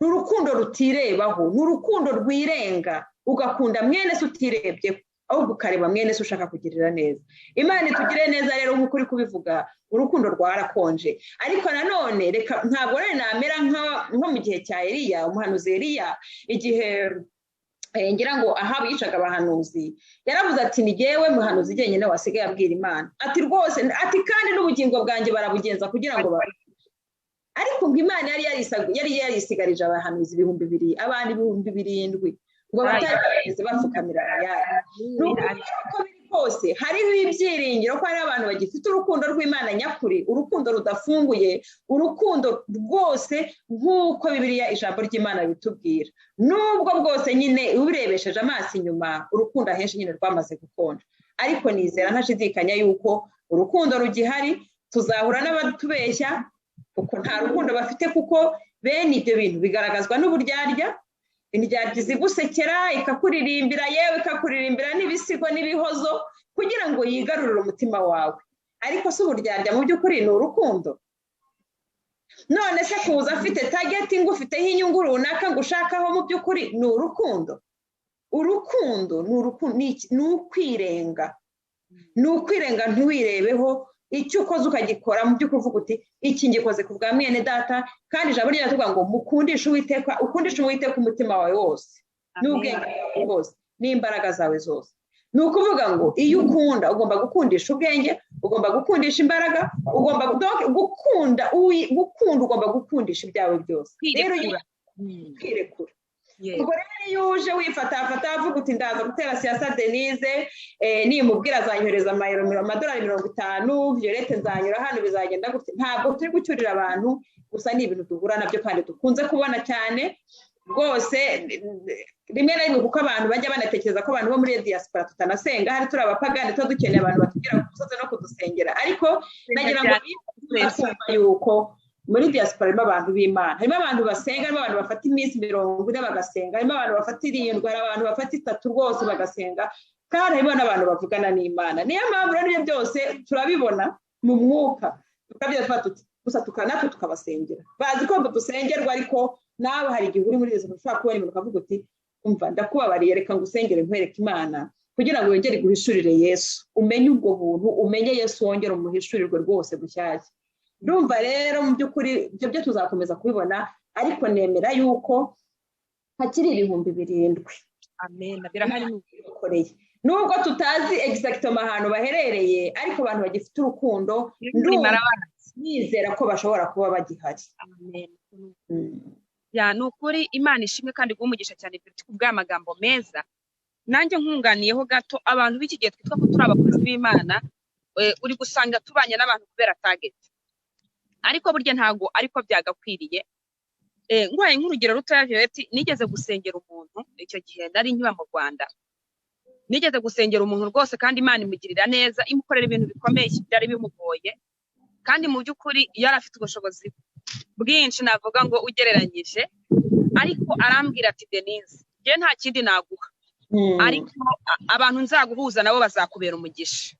Speaker 1: ni urukundo rutirebaho, ni urukundo rwirenga, ugakunda mwene se utirebyeho, ahubwo ukareba mwene se ushaka kugirira neza. Imana itugire neza rero nk'uko uri kubivuga, urukundo rwarakonje. Ariko nanone reka ntabwo rero namera nko mu gihe cya Eliya, umuhanuzi Eliya, igihe ngira ngo Ahabu yicaga abahanuzi, yaravuze ati ni jyewe muhanuzi jyenyine wasigaye abwira Imana, ati rwose, ati kandi n'ubugingo bwanjye barabugenza kugira ngo ariko ngo Imana yari yarisigarije abahanuzi 2000, abandi 7000, ngo batarigeze bapfukamira Bayali. Uko biri kose hariho ibyiringiro ko hari abantu bagifite urukundo rw'Imana nyakuri, urukundo rudafunguye, urukundo rwose nk'uko Bibiliya ijambo ry'Imana bitubwira. Nubwo bwose nyine ubirebesheje amaso inyuma, urukundo ahenshi nyine rwamaze gukonja, ariko nizera ntashidikanya yuko urukundo rugihari. Tuzahura n'abatubeshya kuko nta rukundo bafite, kuko bene ibyo bintu bigaragazwa n'uburyarya. Indyarya izigusekera, ikakuririmbira, yewe ikakuririmbira n'ibisigo n'ibihozo kugira ngo yigarurire umutima wawe. Ariko si uburyarya mu by'ukuri ni urukundo. None se kuza afite target ngo ufiteho inyungu runaka ngo ushakaho, mu by'ukuri ni urukundo? Urukundo ni ukwirenga, ni ukwirenga ntiwirebeho, icyo ukoze ukagikora mu by'ukuri uvuga uti iki ngikoze ku bwa mwene data. Kandi ijambo ryacu tuvuga ngo mukundishe Uwiteka, ukundishe Uwiteka umutima wawe wose n'ubwenge bwawe bwose n'imbaraga zawe zose. Ni ukuvuga ngo iyo ukunda ugomba gukundisha ubwenge, ugomba gukundisha imbaraga, ugomba gukunda, gukunda ugomba gukundisha ibyawe byose. Rero kwirekura. Ubwo rero iyo uje wifatafata avuga uti ndaza gutera siyasa Denise, nimubwira azanyohereza amadolari 50, Violette nzanyura hano bizagenda gutya. Ntabwo turi gucyurira abantu, gusa ni ibintu duhura nabyo kandi dukunze kubona cyane rwose rimwe na rimwe, kuko abantu bajya banatekereza ko abantu bo muri diaspora tutanasenga, hari turi abapagani tuba dukeneye abantu batubwira ku musozi no kudusengera. Ariko nagira ngo kumva yuko muri diaspora harimo abantu b'Imana, harimo abantu basenga, harimo abantu bafata iminsi 40 bagasenga, harimo abantu bafata 7, hari abantu bafata 3 rwose bagasenga, kandi harimo n'abantu bavugana n'Imana. Niyo mpamvu rero ibyo byose turabibona mu mwuka, tukabyita tuti gusa tukanatwe tukabasengera, bazi ko dusengerwa, ariko nawe hari igihe uri muri izo ushobora kubona ibintu ukavuga uti umva ndakubabariye, reka ngusengere nkwereke Imana kugira ngo wongere guhishurire Yesu, umenye ubwo buntu, umenye Yesu, wongere umuhishurirwe rwose bushyashya. Ndumva rero mu by'ukuri ibyo byo tuzakomeza kubibona, ariko nemera yuko hakiri 7000.
Speaker 2: Amen. Birahari.
Speaker 1: Nubwo tutazi exactement ahantu baherereye, ariko abantu bagifite urukundo, nizera ko bashobora kuba bagihari.
Speaker 2: Amen. Ya ni ukuri Imana ishimwe kandi guha cyane ku bw'amagambo meza. Nanjye nkunganiyeho gato, abantu b'iki gihe twitwa ko turi abakozi b'Imana, uri gusanga tubanye n'abantu kubera target, ariko burya ntago ariko byagakwiriye. Ngwaye nk'urugero rutoya Violette, nigeze gusengera umuntu icyo gihe nari nkiba mu Rwanda, nigeze gusengera umuntu rwose kandi Imana imugirira neza, imukorera ibintu bikomeye byari bimugoye, kandi mu by'ukuri yari afite ubushobozi bwinshi navuga ngo ugereranyije, ariko arambwira ati Denise, njye nta kindi naguha, ariko abantu nzaguhuza nabo bazakubera umugisha.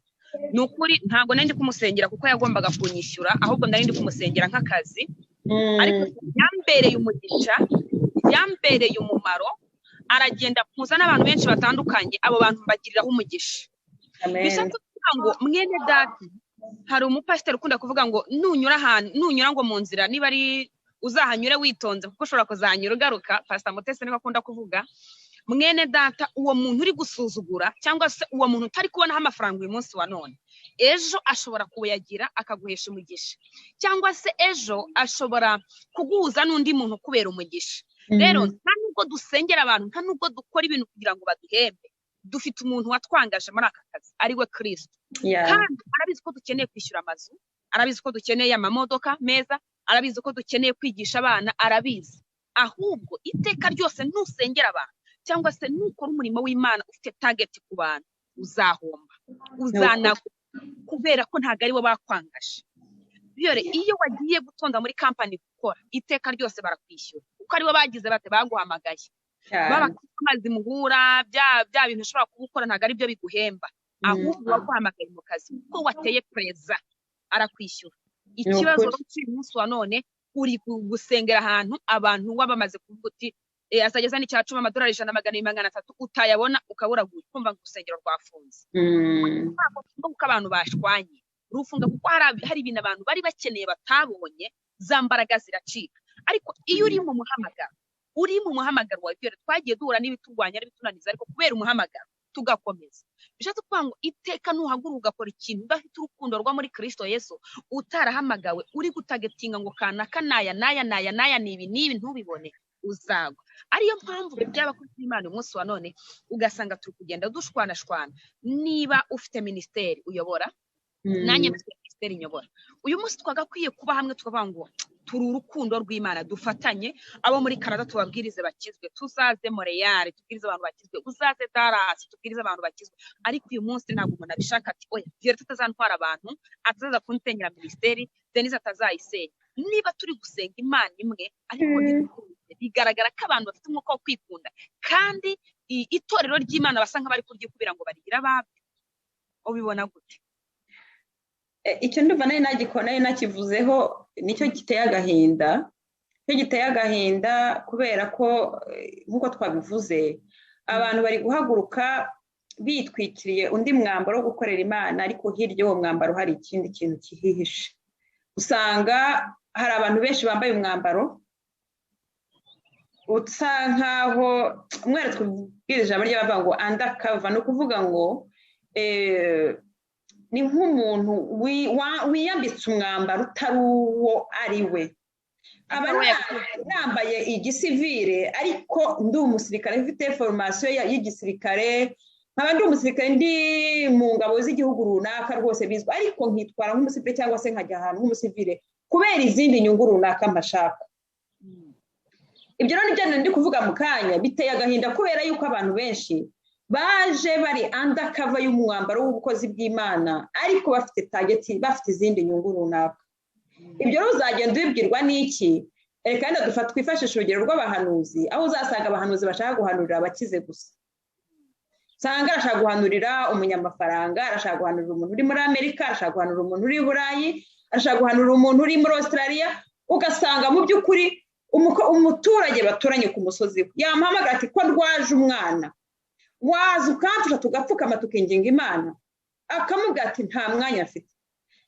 Speaker 2: Ni ukuri ntabwo nari ndi kumusengera kuko yagombaga kunyishyura, ahubwo nari ndi kumusengera nk'akazi, ariko yambereye umugisha, yambereye umumaro, aragenda kuza n'abantu benshi batandukanye, abo bantu mbagiriraho umugisha. Bishatse kuvuga ngo mwene data, hari umupasiteri ukunda kuvuga ngo nunyura ahantu, nunyura ngo mu nzira, niba ari uzahanyure witonze kuko ushobora kuzahanyura ugaruka. Pastor Mutesi niwe akunda kuvuga, mwene data, uwo muntu uri gusuzugura cyangwa se uwo muntu utari kubonaho amafaranga uyu munsi wa none, ejo ashobora kuyagira akaguhesha umugisha, cyangwa se ejo ashobora kuguhuza n'undi muntu kubera umugisha. Rero nta nubwo dusengera abantu, nta nubwo dukora ibintu kugira ngo baduhembe. Dufite umuntu watwangaje muri aka kazi, ari we Kirisito, kandi arabizi ko dukeneye kwishyura amazu, arabizi ko dukeneye amamodoka meza, arabizi ko dukeneye kwigisha abana, arabizi. Ahubwo iteka ryose nusengera abantu cyangwa se nukora umurimo w'Imana ufite target ku bantu, uzahomba, uzanagwa, kubera ko ntabwo ari bo bakwangaje. Biyore, iyo wagiye gutonda muri kampani gukora, iteka ryose barakwishyura kuko aribo bagize bate, baguhamagaye. Baba amazi muhura, bya bintu ushobora kuba ukora ntabwo ari byo biguhemba, ahubwo waguhamagaye mu kazi kuko wateye preza, arakwishyura. Ikibazo cy'uyu munsi wa none, uri gusengera ahantu abantu baba bamaze kuvuga uti azageza n'icya 10, amadolari 100, 200, 300, utayabona ukaburaguye, kumva ngo urusengero rwafunze. Kuko abantu bashwanye rufunga, kuko hari ibintu abantu bari bakeneye batabonye, za mbaraga ziracika. Ariko iyo uri mu muhamagaro, uri mu muhamagaro wawe, twagiye duhura n'ibiturwanya n'ibitunaniza, ariko kubera umuhamagaro tugakomeza. Bishatse kuvuga ngo iteka nuhaguruka ugakora ikintu udafite urukundo rwo muri Kristo Yesu, utarahamagawe, uri gutagetinga ngo kanaka naya naya naya naya nibi nibi, ntubibone, uzagwa. Ariyo mpamvu by'abakozi b'Imana umunsi wa none ugasanga turi kugenda dushwanashwana. Niba ufite minisiteri uyobora, nanjye mfite minisiteri nyobora, uyu munsi twagakwiye kuba hamwe tukavuga ngo turi urukundo rw'Imana, dufatanye. Abo muri Canada tubabwirize bakizwe, tuzaze Montreal tubwirize abantu bakizwe, uzaze Dallas tubwirize abantu bakizwe. Ariko uyu munsi ntabwo umuntu abishaka, ati oya, Violette atazantwara abantu, atazaza kunsenyera minisiteri, Denise atazayisenya. Niba turi gusenga Imana imwe, ariko bigaragara ko abantu bafite umwuka wo kwikunda, kandi itorero ry'Imana basa nk'abari kuryikubira ngo barigire ababyo. Ubibona gute?
Speaker 1: Icyo ndumva nari nagikora, nari nakivuzeho, nicyo giteye agahinda. Nicyo giteye agahinda kubera ko nk'uko twabivuze, abantu bari guhaguruka bitwikiriye undi mwambaro wo gukorera Imana, ariko hirya y'uwo mwambaro hari ikindi kintu kihihishe. Usanga hari abantu benshi bambaye umwambaro usa nkaho umwana twibwira ijambo ry'abavuga ngo undercover, ni ukuvuga ngo ni nk'umuntu wiyambitse umwambaro utari uwo ari we. Aba nambaye igisivire ariko ndi umusirikare, mfite formation y'igisirikare, nkaba ndi umusirikare ndi mu ngabo z'igihugu runaka rwose bizwi, ariko nkitwara nk'umusivire cyangwa se nkajya ahantu nk'umusivire kubera izindi nyungu runaka mpashaka. Ibyo rero nibyo ndi kuvuga mu kanya, biteye agahinda kubera yuko abantu benshi baje bari undercover y'umwambaro w'ubukozi bw'Imana, ariko bafite target, bafite izindi nyungu runaka. Ibyo rero uzagenda ubibwirwa n'iki? Reka twifashishe urugero rw'abahanuzi, aho uzasanga abahanuzi bashaka guhanurira abakize gusa. Usanga arashaka guhanurira umunyamafaranga, arashaka guhanurira umuntu uri muri Amerika, arashaka guhanurira umuntu uri i Burayi, arashaka guhanurira umuntu uri muri Australia. Ugasanga mu by'ukuri umuturage baturanye ku musozi we yamuhamagara ati ko ndwaje umwana, waza ukamfasha tugapfukama tukinginga Imana, akamubwira ati nta mwanya afite.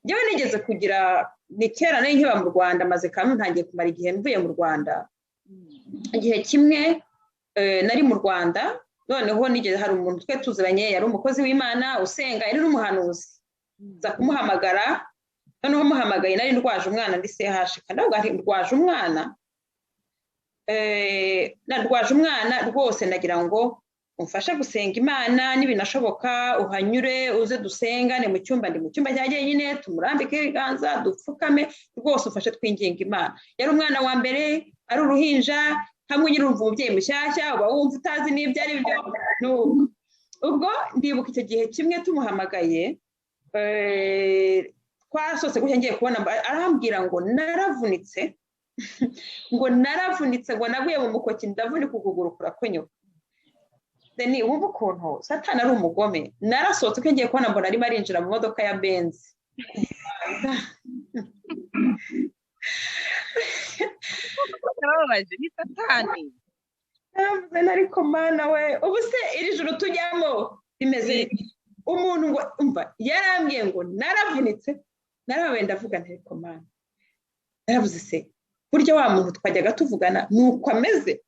Speaker 1: Njyewe nigeze kugira, ni kera nari nkiba mu Rwanda, maze kamwe ntangiye kumara igihe mvuye mu Rwanda. Igihe kimwe nari mu Rwanda, noneho nigeze hari umuntu twe tuziranye, yari umukozi w'Imana usenga, yari n'umuhanuzi. Nza kumuhamagara, noneho muhamagaye nari ndwaje umwana ndi CHK, ndavuga nti ndwaje umwana, ndwaje umwana rwose, ndagira ngo umfashe gusenga Imana, nibinashoboka uhanyure uze dusengane mu cyumba, ndi mu cyumba cya jyenyine, tumurambike ibiganza dupfukame rwose ufashe twinginga Imana. Yari umwana wa mbere, ari uruhinja, hamwe nyine urumva umubyeyi mushyashya uba wumva utazi n'ibyo ari byo. Ubwo ndibuka icyo gihe kimwe tumuhamagaye, twasose gutya, ngiye kubona arambwira ngo naravunitse, ngo naravunitse, ngo naguye mu mukoki ndavunika ukuguru kurakonyoka. Ni wumva ukuntu Satani ari umugome. Narasohotse ko ngiye kubona mbona arimo arinjira mu modoka ya Benz.
Speaker 2: Barababaje, ni Satani.
Speaker 1: Naravuze ariko Mana we, ubu se iri joro tujyamo rimeze umuntu ngo umva yarambwiye ngo naravunitse, narababaye ndavuga nti ariko Mana, naravuze se burya wa muntu twajyaga tuvugana nuko ameze.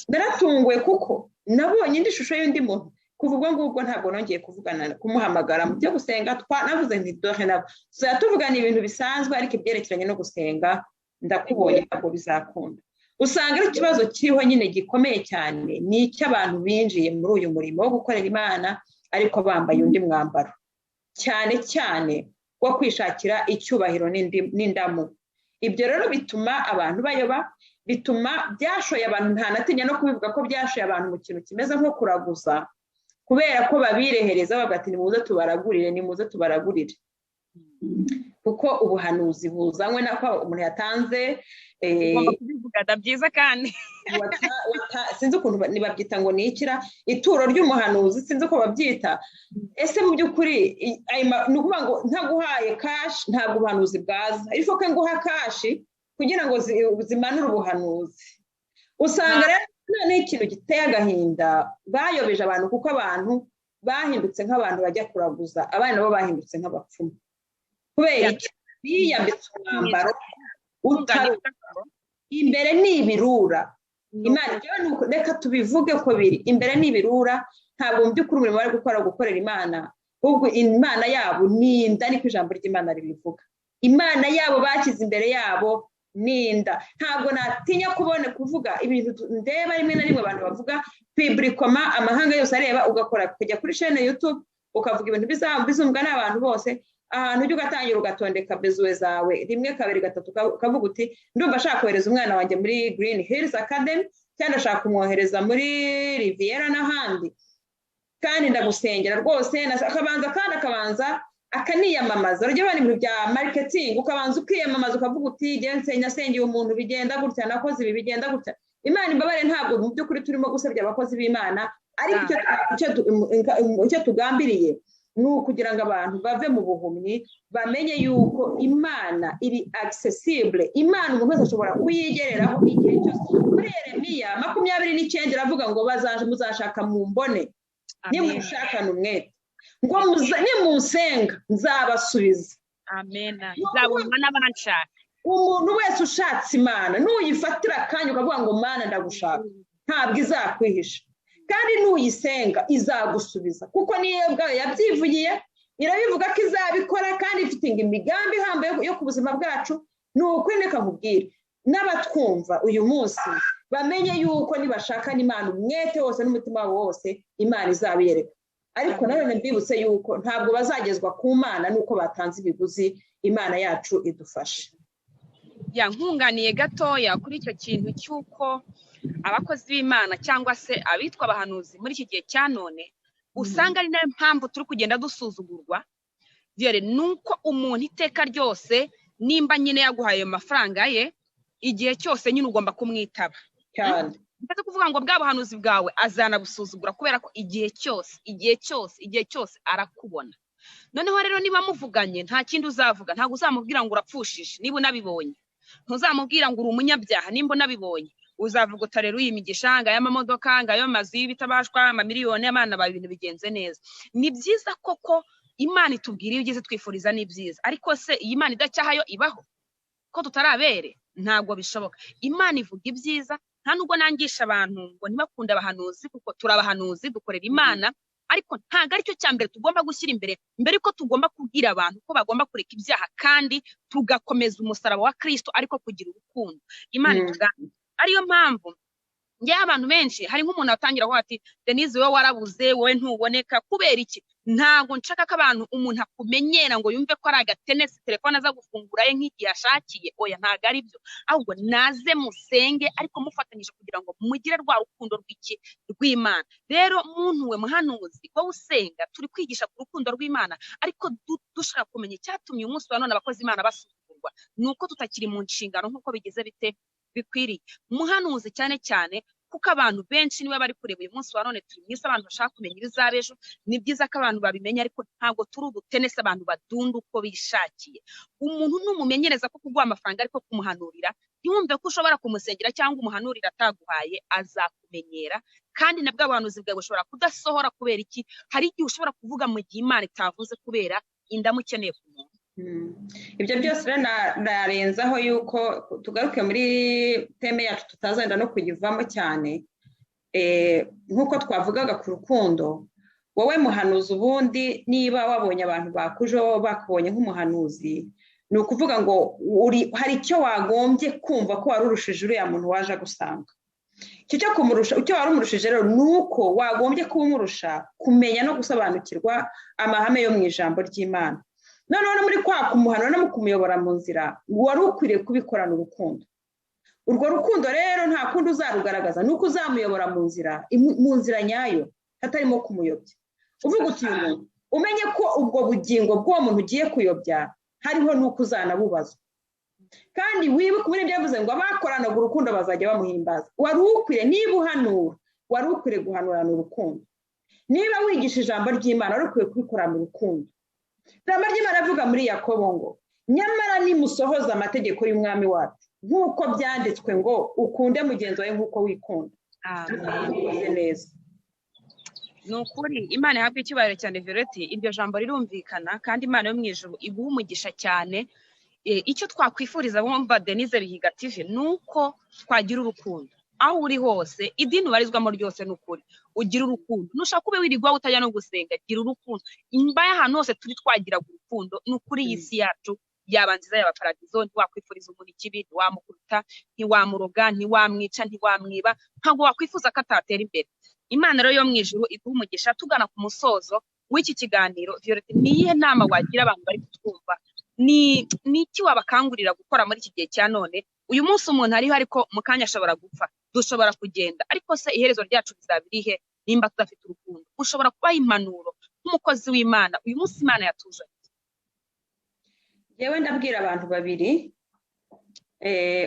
Speaker 1: Naratunguwe kuko nabonye indi shusho y'undi muntu. Kuva ubwo ngubwo ntabwo nongeye kuvugana, kumuhamagara mu byo gusenga, navuze nti dore nabo tuzajya tuvugana ibintu bisanzwe, ariko ibyerekeranye no gusenga ndakubonye ntabwo bizakunda. Usanga ari ikibazo kiriho nyine gikomeye cyane, ni icy'abantu binjiye muri uyu murimo wo gukorera Imana ariko bambaye undi mwambaro, cyane cyane wo kwishakira icyubahiro n'indamu. Ibyo rero bituma abantu bayoba, bituma byashoye abantu, ntanatinya no kubivuga ko byashoye abantu mu kintu kimeze nko kuraguza, kubera ko babirehereza bavuga ati nimuze tubaragurire, nimuze tubaragurire, kuko ubuhanuzi buzanywe nako umuntu yatanze.
Speaker 2: Kubivuga byiza kandi
Speaker 1: sinzi ukuntu babyita ngo ni ikira ituro ry'umuhanuzi, sinzi uko babyita. Ese mu by'ukuri ni ukuvuga ngo ntaguhaye cash ntabwo ubuhanuzi bwaza, ariko ko nguha cash kugira ngo zimanure ubuhanuzi. Usanga rero noneho ikintu giteye agahinda, bayobeje abantu, kuko abantu bahindutse nk'abantu bajya kuraguza, abana nabo bahindutse nk'abapfumu, kubera iki? Biyambitse umwambaro utari imbere ni ibirura. Imana, reka tubivuge ko biri imbere ni ibirura. Ntabwo mu by'ukuri umurimo bari gukora gukorera Imana, ahubwo Imana yabo ni inda, niko ijambo ry'Imana ribivuga. Imana yabo bashyize imbere yabo ni inda. Ntabwo natinya kubona kuvuga ibintu ndeba rimwe na rimwe abantu bavuga publiquement, amahanga yose areba, ugakora kujya kuri chaîne YouTube ukavuga ibintu bizumvwa n'abantu bose, ahantu ujya ugatangira ugatondeka besoins zawe rimwe, kabiri, gatatu, ukavuga uti ndumva ashaka kohereza umwana wanjye muri Green Hills Academy, cyangwa ashaka kumwohereza muri Riviera n'ahandi, kandi ndagusengera rwose. Akabanza kandi akabanza akaniyamamaza. Urujya ubona ibintu bya marketing, ukabanza ukiyamamaza ukavuga uti nasengeye umuntu bigenda gutya, nakoze ibi bigenda gutya. Imana imbabare, ntabwo mu by'ukuri turimo gusebya abakozi b'Imana, ariko icyo tugambiriye ni ukugira ngo abantu bave mu buhumyi, bamenye yuko Imana iri accessible, Imana umuntu wese ashobora kuyigereraho igihe cyose. Muri Yeremiya 29 iravuga ngo muzashaka mumbone, nimushakane umwete, ngo nimusenga nzabasubiza.
Speaker 2: Amena. Nzabonwa n'abanshaka.
Speaker 1: Umuntu wese ushatse Imana, nuyifatira akanya ukavuga ngo Mana ndagushaka, ntabwo izakwihisha, kandi nuyisenga izagusubiza, kuko niyo ubwayo yabyivugiye, irabivuga ko izabikora, kandi ifite imigambi ihambaye yo ku buzima bwacu. Ni ukuri, reka nkubwire n'abatwumva uyu munsi bamenye yuko nibashakana Imana umwete wose n'umutima wabo wose, Imana izabiyereka. Ariko nanone mbibutse yuko ntabwo bazagezwa ku Mana nuko batanze ibiguzi. Imana yacu idufashe.
Speaker 2: Ya, nkunganiye gatoya kuri icyo kintu cy'uko abakozi b'Imana cyangwa se abitwa abahanuzi muri iki gihe cya none usanga ari nayo mpamvu turi kugenda dusuzugurwa, dore nuko umuntu iteka ryose nimba nyine yaguhaye ayo mafaranga ye, igihe cyose nyine ugomba kumwitaba
Speaker 1: cyane.
Speaker 2: Ndetse kuvuga ngo bwa buhanuzi bwawe azanabusuzugura, kubera ko igihe cyose, igihe cyose, igihe cyose arakubona. Noneho rero niba muvuganye nta kindi uzavuga, ntabwo uzamubwira ngo urapfushije niba unabibonye, ntuzamubwira ngo uri umunyabyaha nimba unabibonye. Uzavuga uti rero iyi migisha, ngayo amamodoka, ngayo amazu y'ibitabashwa, amamiliyoni, abana bawe, ibintu bigenze neza. Ni byiza koko Imana itubwira iyo ugeze twifuriza ni byiza, ariko se iyi Imana idacyahayo ibaho ko tutarabere? Ntabwo bishoboka. Imana ivuga ibyiza. Nta nubwo nangisha abantu ngo ntibakunde abahanuzi, kuko turabahanuzi, dukorera Imana, ariko ntabwo aricyo cya mbere tugomba gushyira imbere, mbere yuko tugomba kubwira abantu ko bagomba kureka ibyaha kandi tugakomeza umusaraba wa Kristo, ariko kugira urukundo Imana itugana. Ariyo mpamvu ngewe abantu benshi, hari nk'umuntu atangira avuga ati Denise wowe warabuze, wowe ntuboneka, kubera iki? Ntabwo nshaka ko abantu umuntu akumenyera ngo yumve ko ari agatenesi, telefone aza gufungura ye nk'igihe ashakiye. Oya, ntabwo ari byo. Ahubwo naze musenge, ariko mufatanyije kugira ngo mugire rwa rukundo rw'iki rw'Imana. Rero muntu we muhanuzi, wowe usenga, turi kwigisha ku rukundo rw'Imana, ariko dushaka kumenya icyatumye umunsi wa none abakozi Imana basuzugurwa, ni uko tutakiri mu nshingano nk'uko bigeze bite bikwiriye. Muhanuzi cyane cyane, kuko abantu benshi niba bari kureba uyu munsi wa none, turi mu isi abantu bashaka kumenya ibizaba ejo. Ni byiza ko abantu babimenya, ariko ntabwo turi ubutenesi abantu badunda uko bishakiye. Umuntu numumenyereza ko kuguha amafaranga ariko kumuhanurira, ntiwumve ko ushobora kumusengera cyangwa umuhanurira ataguhaye, azakumenyera. Kandi nabwo abahanuzi bwawe bushobora kudasohora. Kubera iki? Hari igihe ushobora kuvuga mu gihe Imana itavuze, kubera indamu ukeneye ku muntu.
Speaker 1: Ibyo byose rero narenzaho yuko tugaruke muri thème yacu, tutazenda no kuyivamo cyane. Nk'uko twavugaga ku rukundo, wowe muhanuzi, ubundi niba wabonye abantu bakujeho bakubonye nk'umuhanuzi, Ni ukuvuga ngo hari icyo wagombye kumva ko wari urushije uriya muntu waje agusanga. Icyo cyo kumurusha, icyo wari umurushije rero ni uko wagombye kuba umurusha kumenya no gusobanukirwa amahame yo mu ijambo ry'Imana. Noneho no muri kwa kumuhanura no mu kumuyobora mu nzira, wari ukwiriye kubikorana urukundo. Urwo rukundo rero nta kundi uzarugaragaza, ni uko uzamuyobora mu nzira, mu nzira nyayo, hatarimo kumuyobya. Uvuga uti uyu muntu, umenye ko ubwo bugingo bw'uwo muntu ugiye kuyobya hariho n'uko uzanabubazwa. Kandi wibuke muri ibyo yavuze ngo abakoranaga urukundo bazajya bamuhimbaza. Wari ukwiye, niba uhanura, wari ukwiriye guhanurana urukundo. Niba wigisha ijambo ry'Imana, wari ukwiye kubikorana urukundo. Ijambo ry'Imana avuga muri Yakobo ngo nyamara nimusohoza amategeko y'umwami wacu nk'uko byanditswe ngo ukunde mugenzi wawe nk'uko wikunda.
Speaker 2: Amen.
Speaker 1: Neza.
Speaker 2: Ni ukuri Imana ihabwe icyubahiro cyane Violette, iryo jambo rirumvikana kandi Imana yo mu ijuru iguha umugisha cyane. Icyo twakwifuriza bumva Denise Bihiga TV ni uko twagira urukundo aho uri hose, idini ubarizwamo ryose ni ukuri ugira urukundo. Nushaka ube wirirwa utajya no gusenga, gira urukundo. Imbaye ahantu hose turi twagiraga urukundo, ni ukuri iyi si yacu yaba nziza, yaba paradizo. Ntiwakwifuriza umuntu ikibi, ntiwamukuruta, ntiwamuroga, ntiwamwica, ntiwamwiba, ntabwo wakwifuza ko atatera imbere. Imana rero yo mu ijuru iguha umugisha. Tugana ku musozo w'iki kiganiro, Violette, ni iyihe nama wagira abantu bari kutwumva? Ni iki wabakangurira gukora muri iki gihe cya none? Uyu munsi umuntu ariho ariko mu kanya ashobora gupfa, dushobora kugenda, ariko se iherezo ryacu rizaba irihe nimba tudafite urukundo? Ushobora kubaha impanuro nk'umukozi w'Imana uyu munsi Imana yatuzanye.
Speaker 1: Yewe ndabwira abantu babiri.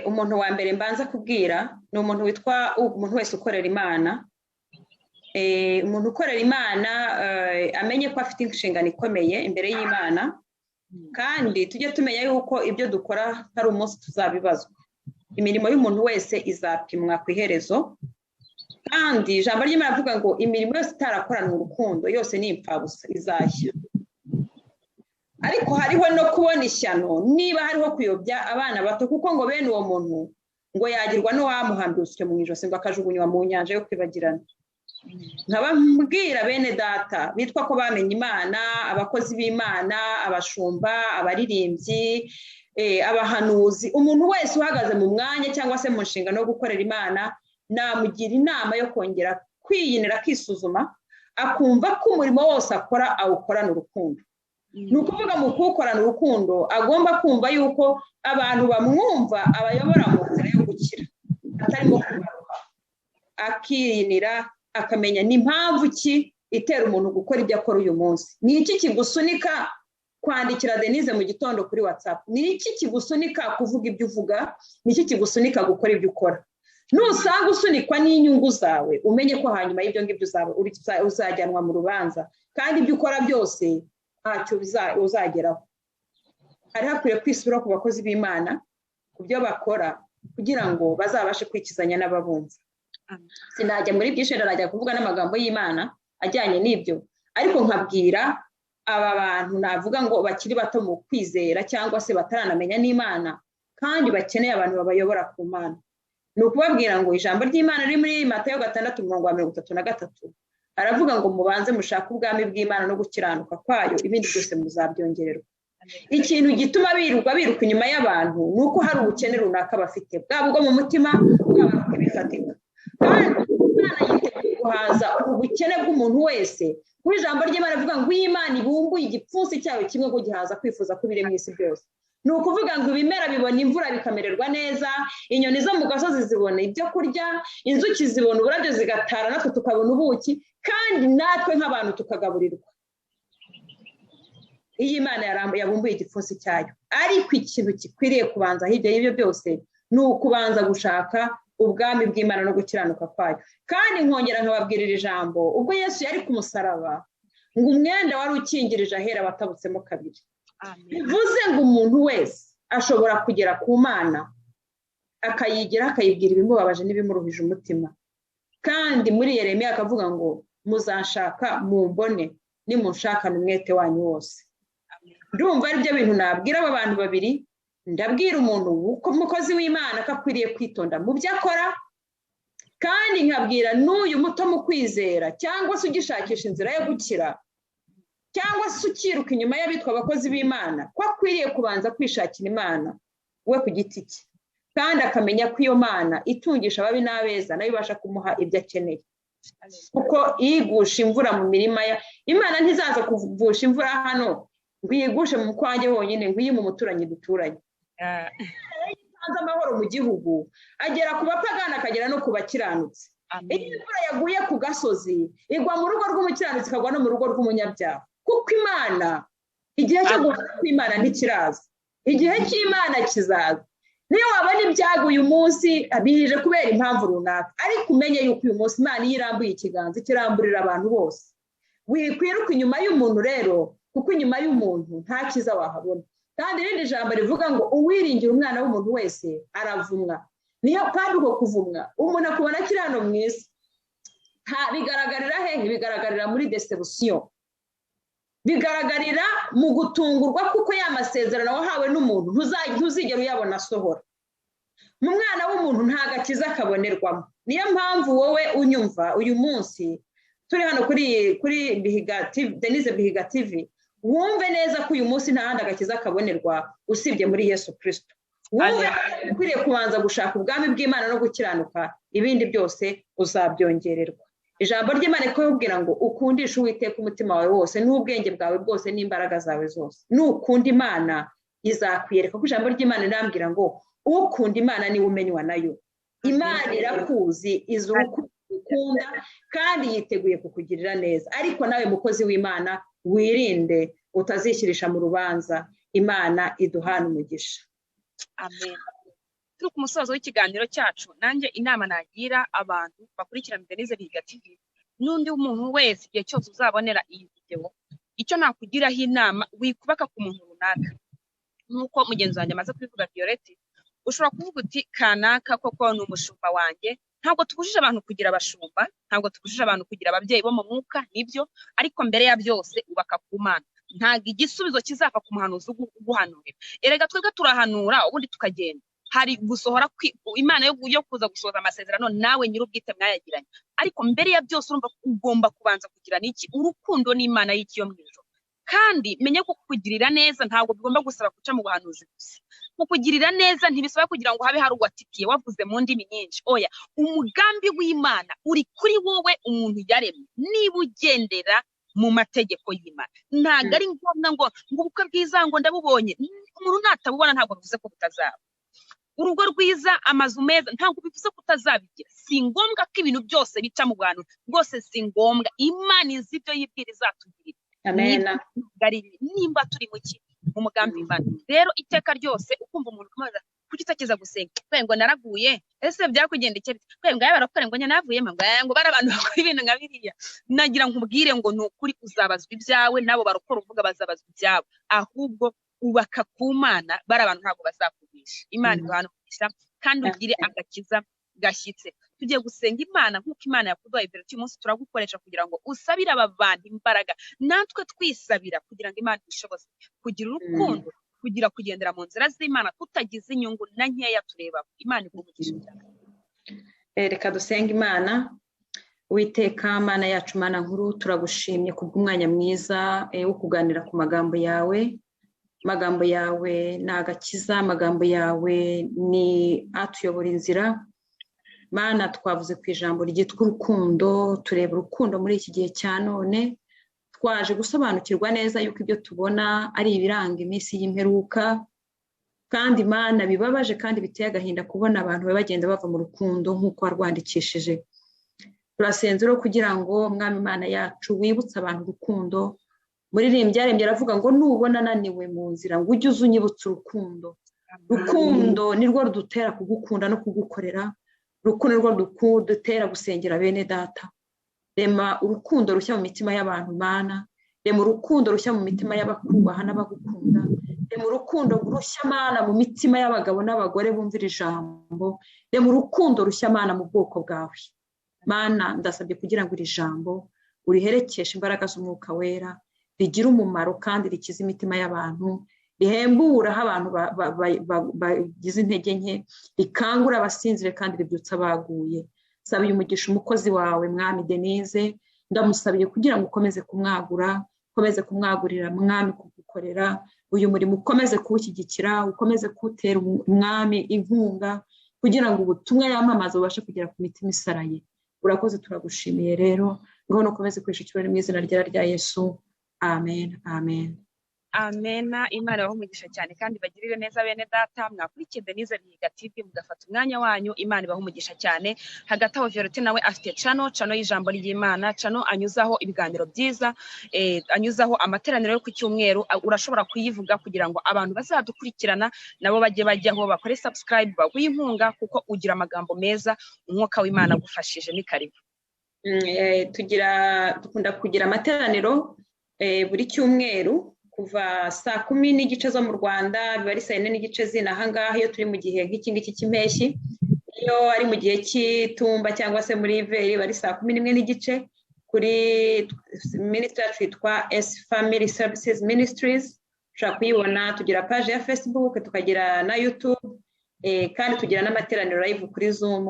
Speaker 1: Umuntu wa mbere mbanza kubwira ni umuntu witwa umuntu wese ukorera Imana. Umuntu ukorera Imana amenye ko afite inshingano ikomeye imbere y'Imana, kandi tujye tumenya yuko ibyo dukora hari umunsi tuzabibazwa. Imirimo y'umuntu wese izapimwa ku iherezo, kandi ijambo ry'Imana rivuga ngo imirimo yose itarakoranwe urukundo yose ni impfabusa, izashya. Ariko hariho no kubona ishyano niba hariho kuyobya abana bato, kuko ngo bene uwo muntu ngo yagirwa n'uwamuhambira mu ijosi ngo akajugunywa mu nyanja yo kwibagirana. Nkaba mbwira bene data bitwa ko bamenye Imana, abakozi b'Imana, abashumba, abaririmbyi, abahanuzi, umuntu wese uhagaze mu mwanya cyangwa se mu nshingano yo gukorera Imana, namugira inama yo kongera kwiyinira, akisuzuma, akumva ko umurimo wose akora awukorana urukundo. Ni ukuvuga mu kuwukorana urukundo agomba kumva yuko abantu bamwumva abayobora mu nzira yo gukira, atarimo kugaruka, akiyinira, akamenya ni impamvu ki itera umuntu gukora ibyo akora uyu munsi. Ni iki kigusunika kwandikira Denise mu gitondo kuri WhatsApp? Ni iki kigusunika kuvuga ibyo uvuga? Ni iki kigusunika gukora ibyo ukora? Nusanga usunikwa n'inyungu zawe, umenye ko hanyuma y'ibyo ngibyo uzajyanwa mu rubanza, kandi ibyo ukora byose ntacyo uzageraho. Hari hakwiye kwisubira ku bakozi b'Imana ku byo bakora kugira ngo bazabashe kwikizanya n'ababumva. Sinajya muri byinshi, ndarajya kuvuga n'amagambo y'Imana ajyanye n'ibyo, ariko nkabwira aba bantu navuga ngo bakiri bato mu kwizera cyangwa se bataranamenya n'Imana kandi bakeneye abantu babayobora ku Mana. Ni ukubabwira ngo ijambo ry'Imana riri muri Matayo 6:33 aravuga ngo mubanze mushake ubwami bw'Imana no gukiranuka kwayo, ibindi byose muzabyongererwa. Ikintu gituma birirwa biruka inyuma y'abantu ni uko hari ubukene runaka bafite, bwaba ubwo mu mutima, bwaba ibifatika. Kandi Imana yiteguye guhaza ubukene bw'umuntu wese. Kuko ijambo ry'Imana rivuga ngo Imana ibumbuye igipfunsi cyayo kimwe ngo gihaza kwifuza ko biri mu isi byose. Ni ukuvuga ngo ibimera bibona imvura bikamererwa neza, inyoni zo mu gasozi zibona ibyo kurya, inzuki zibona uburabyo zigatara, natwe tukabona ubuki, kandi natwe nk'abantu tukagaburirwa. Iyi Imana yabumbuye igipfunsi cyayo. Ariko ikintu gikwiriye kubanza hirya y'ibyo byose ni ukubanza gushaka ubwami bw'Imana no gukiranuka kwayo. Kandi nkongera nkababwirira ijambo, ubwo Yesu yari ku musaraba, ngo umwenda wari ukingirije ahera watabutsemo kabiri. Bivuze ngo umuntu wese ashobora kugera ku Mana akayigira, akayibwira ibimubabaje n'ibimuruhije umutima. Kandi muri Yeremiya akavuga ngo muzanshaka mumbone nimunshakana umwete wanyu wose. Ndumva ari byo bintu nabwira aba bantu babiri. Ndabwira umuntu umukozi w'Imana ko akwiriye kwitonda mu byo akora, kandi nkabwira n'uyu muto mu kwizera cyangwa se ugishakisha inzira yo gukira Cyangwa se ukiruka inyuma y'abitwa abakozi b'Imana, ko akwiriye kubanza kwishakira Imana we ku giti cye, kandi akamenya ko iyo Mana itungisha ababi n'abeza nayo ibasha kumuha ibyo akeneye. Kuko igusha imvura mu mirima ya Imana ntizaza kuvusha imvura hano ngo iyigushe mu kwanjye honyine, ngo iyi mu muturanyi duturanye. Itanze amahoro mu gihugu, agera ku bapagani akagera no ku bakiranutsi. Iyo imvura yaguye ku gasozi igwa mu rugo rw'umukiranutsi, ikagwa no mu rugo rw'umunyabyaha. Kuko Imana, igihe cyo guhana kw'Imana ntikiraza, igihe cy'Imana kizaza. Niyo wabona ibyago uyu munsi bije kubera impamvu runaka, ariko umenye yuko uyu munsi Imana iyo irambuye ikiganza ikiramburira abantu bose. Wikwiruka inyuma y'umuntu rero, kuko inyuma y'umuntu nta cyiza wahabona. Kandi irindi jambo rivuga ngo uwiringira umwana w'umuntu wese aravumwa. Niyo kandi uko kuvumwa umuntu akubona akiri hano mu isi, bigaragarira hehe? Bigaragarira muri deception, bigaragarira mu gutungurwa, kuko ya masezerano wahawe n'umuntu ntuzigera uyabona asohora. Mu mwana w'umuntu nta gakiza kabonerwamo. Niyo mpamvu wowe unyumva uyu munsi turi hano kuri Bihiga TV, Denise Bihiga TV, wumve neza ko uyu munsi nta handi agakiza kabonerwa usibye muri Yesu Kristo. Wumve ukwiriye kubanza gushaka ubwami bw'Imana no gukiranuka, ibindi byose uzabyongererwa. Ijambo ry'Imana rikubwira ngo ukundishe Uwiteka umutima wawe wose n'ubwenge bwawe bwose n'imbaraga zawe zose. Nukunda Imana izakwiyereka, kuko ijambo ry'Imana rirambwira ngo ukunda Imana niwe umenywa nayo. Imana irakuzi, izi urukundo ukunda kandi yiteguye kukugirira neza. Ariko nawe mukozi w'Imana wirinde utazishyirisha mu rubanza. Imana iduhana umugisha.
Speaker 2: Amen. Turi ku musozo w'ikiganiro cyacu, nanjye inama nagira abantu bakurikirana Denise Bihiga TV n'undi muntu wese, igihe cyose uzabonera iyi video, icyo nakugiraho inama, wikubaka ku muntu runaka. Nk'uko mugenzi wanjye amaze kubivuga Violette, ushobora kuvuga uti kanaka koko ni umushumba wanjye. Ntabwo tubujije abantu kugira abashumba, ntabwo tubujije abantu kugira ababyeyi bo mu mwuka, nibyo, ariko mbere ya byose ubaka ku Mana. Ntabwo igisubizo kizava ku muhanuzi uguhanurira. Erega twebwe turahanura ubundi tukagenda. Hari gusohora Imana yo kuza gusohoza amasezerano nawe nyir'ubwite mwayagiranye. Ariko mbere ya byose urumva ugomba kubanza kugira n'iki? Urukundo n'Imana y'iki yo mu ijuru. Kandi menye ko kukugirira neza ntabwo bigomba gusaba guca mu buhanuzi gusa. Kukugirira neza ntibisaba kugira ngo habe hari uwatitiye wavuze mu ndimi nyinshi. Oya, umugambi w'Imana uri kuri wowe umuntu yaremye, niba ugendera mu mategeko y'Imana. Ntabwo ari ngombwa ngo ubukwe bwiza ngo ndabubonye. Umuntu natabubona ntabwo bivuze ko butazaba. Urugo rwiza, amazu meza, ntabwo bivuze ko utazabigira. Si ngombwa ko ibintu byose bica mu bantu, rwose si ngombwa. Imana izi ibyo yibwira izatugirira.
Speaker 1: Amen.
Speaker 2: Nimba turi mu mugambi w'Imana. Rero iteka ryose ukumva umuntu kumaza kuki utakiza gusenga, kwe ngo naraguye, ese byakugendekeye bite? Kwe ngo yabarakore ngo navuyemo, ngo bari abantu bakora ibintu nka biriya. Nagira nkubwire ngo ni ukuri uzabazwa ibyawe, nabo barokora uvuga bazabazwa ibyabo. Ahubwo ubaka ku Mana, bari abantu ntabwo bazakugisha. Imana iguhana umugisha kandi ugire agakiza gashyitse. Tugiye gusenga Imana nk'uko Imana yakuduhaye mbere y'uyu munsi, turagukoresha kugira ngo usabire aba bantu imbaraga, natwe twisabira kugira ngo Imana idushoboze kugira urukundo, kugira kugendera mu nzira z'Imana tutagize inyungu na nkeya tureba. Imana iguhe umugisha cyane.
Speaker 1: Reka dusenge Imana. Uwiteka Mana yacu, Mana nkuru, turagushimye kubw'umwanya mwiza wo kuganira ku magambo yawe. Amagambo yawe ni agakiza, amagambo yawe ni atuyobora inzira. Mana, twavuze ku ijambo ryitwa urukundo, tureba urukundo muri iki gihe cya none. Twaje gusobanukirwa neza yuko ibyo tubona ari ibiranga iminsi y'imperuka, kandi Mana bibabaje kandi biteye agahinda kubona abantu bagenda bava mu rukundo nk'uko warwandikishije. Turasenze rero kugira ngo Mwami Imana yacu wibutse abantu urukundo. Muririmbyi yarembye aravuga ngo nubona ananiwe mu nzira ngo ujye uza unyibutsa urukundo. Rukundo nirwo rudutera kugukunda no kugukorera. Urukundo nirwo rudutera gusengera bene data. Rema urukundo rushya mu mitima y'abantu Mana, rema urukundo rushya mu mitima y'abakubaha n'abagukunda, rema urukundo rushya Mana mu mitima y'abagabo n'abagore bumvira ijambo, rema urukundo rushya Mana mu bwoko bwawe. Mana, ndasabye kugira ngo iri jambo uriherekeshe imbaraga z'umwuka wera, rigira umumaro kandi rikiza imitima y'abantu, rihembura aho abantu bagize intege nke, rikangura abasinzire kandi ribyutsa abaguye. Sabiye umugisha umukozi wawe Mwami Denise, ndamusabiye kugira ngo ukomeze kumwagura, Ukomeze kumwagurira, Mwami, kugukorera uyu murimo, ukomeze kuwushyigikira, ukomeze kuwutera, Mwami, inkunga, kugira ngo ubutumwa yamamaza bubashe kugera ku mitima isaraye. Urakoze, turagushimiye rero. Ngaho ukomeze kwesha icyubahiro mu izina ryera rya Yesu. Amen, amen.
Speaker 2: Amena. Imana ibahe umugisha cyane kandi bagirire neza. Bene data mwakurikiye Denise Bihiga TV, mugafata umwanya wanyu, Imana ibahe umugisha cyane. Hagati aho, Violette nawe afite channel y'ijambo ry'Imana, channel anyuzaho ibiganiro byiza, anyuzaho amateraniro yo ku cyumweru. Urashobora kuyivuga kugira ngo abantu bazadukurikirana nabo bajye bajyaho bakore subscribe, baguhe inkunga, kuko ugira amagambo meza, umwuka w'Imana agufashije. Ni karibu.
Speaker 1: Tugira, dukunda kugira amateraniro buri cyumweru kuva 10:30 zo mu Rwanda, biba ari 4:30 zino ahangaha iyo turi mu gihe nk'iki ngiki cy'impeshyi. Iyo ari mu gihe cy'itumba cyangwa se muri hiver, biba ari 11:30, kuri ministry yacu yitwa S Family Services Ministries. Ushobora kuyibona, tugira page ya Facebook, tukagira na YouTube, kandi tugira n'amateraniro live kuri Zoom.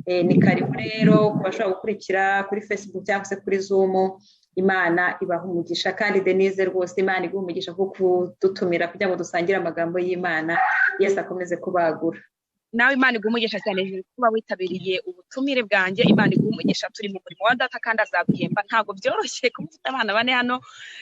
Speaker 1: Ni karibu rero ku bashobora gukurikira kuri Facebook cyangwa se kuri Zoom. Imana ibaha umugisha. Kandi Denise, rwose Imana iguha umugisha kuko kudutumira kugira ngo dusangire amagambo y'Imana. Yesu akomeze kubagura.
Speaker 2: Nawe Imana iguha umugisha cyane kuba witabiriye ubutumire bwanjye. Imana iguha umugisha. Turi mu murimo wa data kandi azaguhemba. Ntabwo byoroshye kuba ufite abana bane hano,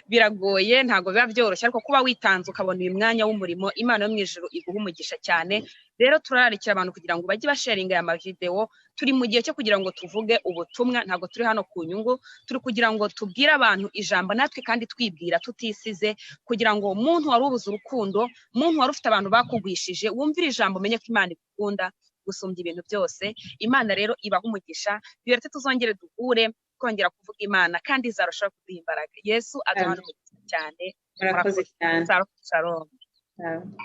Speaker 2: biragoye, ntabwo biba byoroshye, ariko kuba witanze ukabona uyu mwanya w'umurimo, Imana yo mu ijuru iguha umugisha cyane. Rero turararikira abantu kugira ngo bajye basharinga aya mavidewo. Turi mu gihe cyo kugira ngo tuvuge ubutumwa. Ntabwo turi hano ku nyungu, turi kugira ngo tubwire abantu ijambo natwe kandi twibwira tutisize, kugira ngo umuntu wari ubuze urukundo, umuntu wari ufite abantu bakugwishije, wumvire ijambo, umenye ko Imana igukunda gusumbya ibintu byose. Imana rero ibaha umugisha. Biretse tuzongere duhure twongera kuvuga Imana, kandi izarushaho kuduha imbaraga. Yesu aduhana umugisha cyane.
Speaker 1: Murakoze cyane.
Speaker 2: Shalom.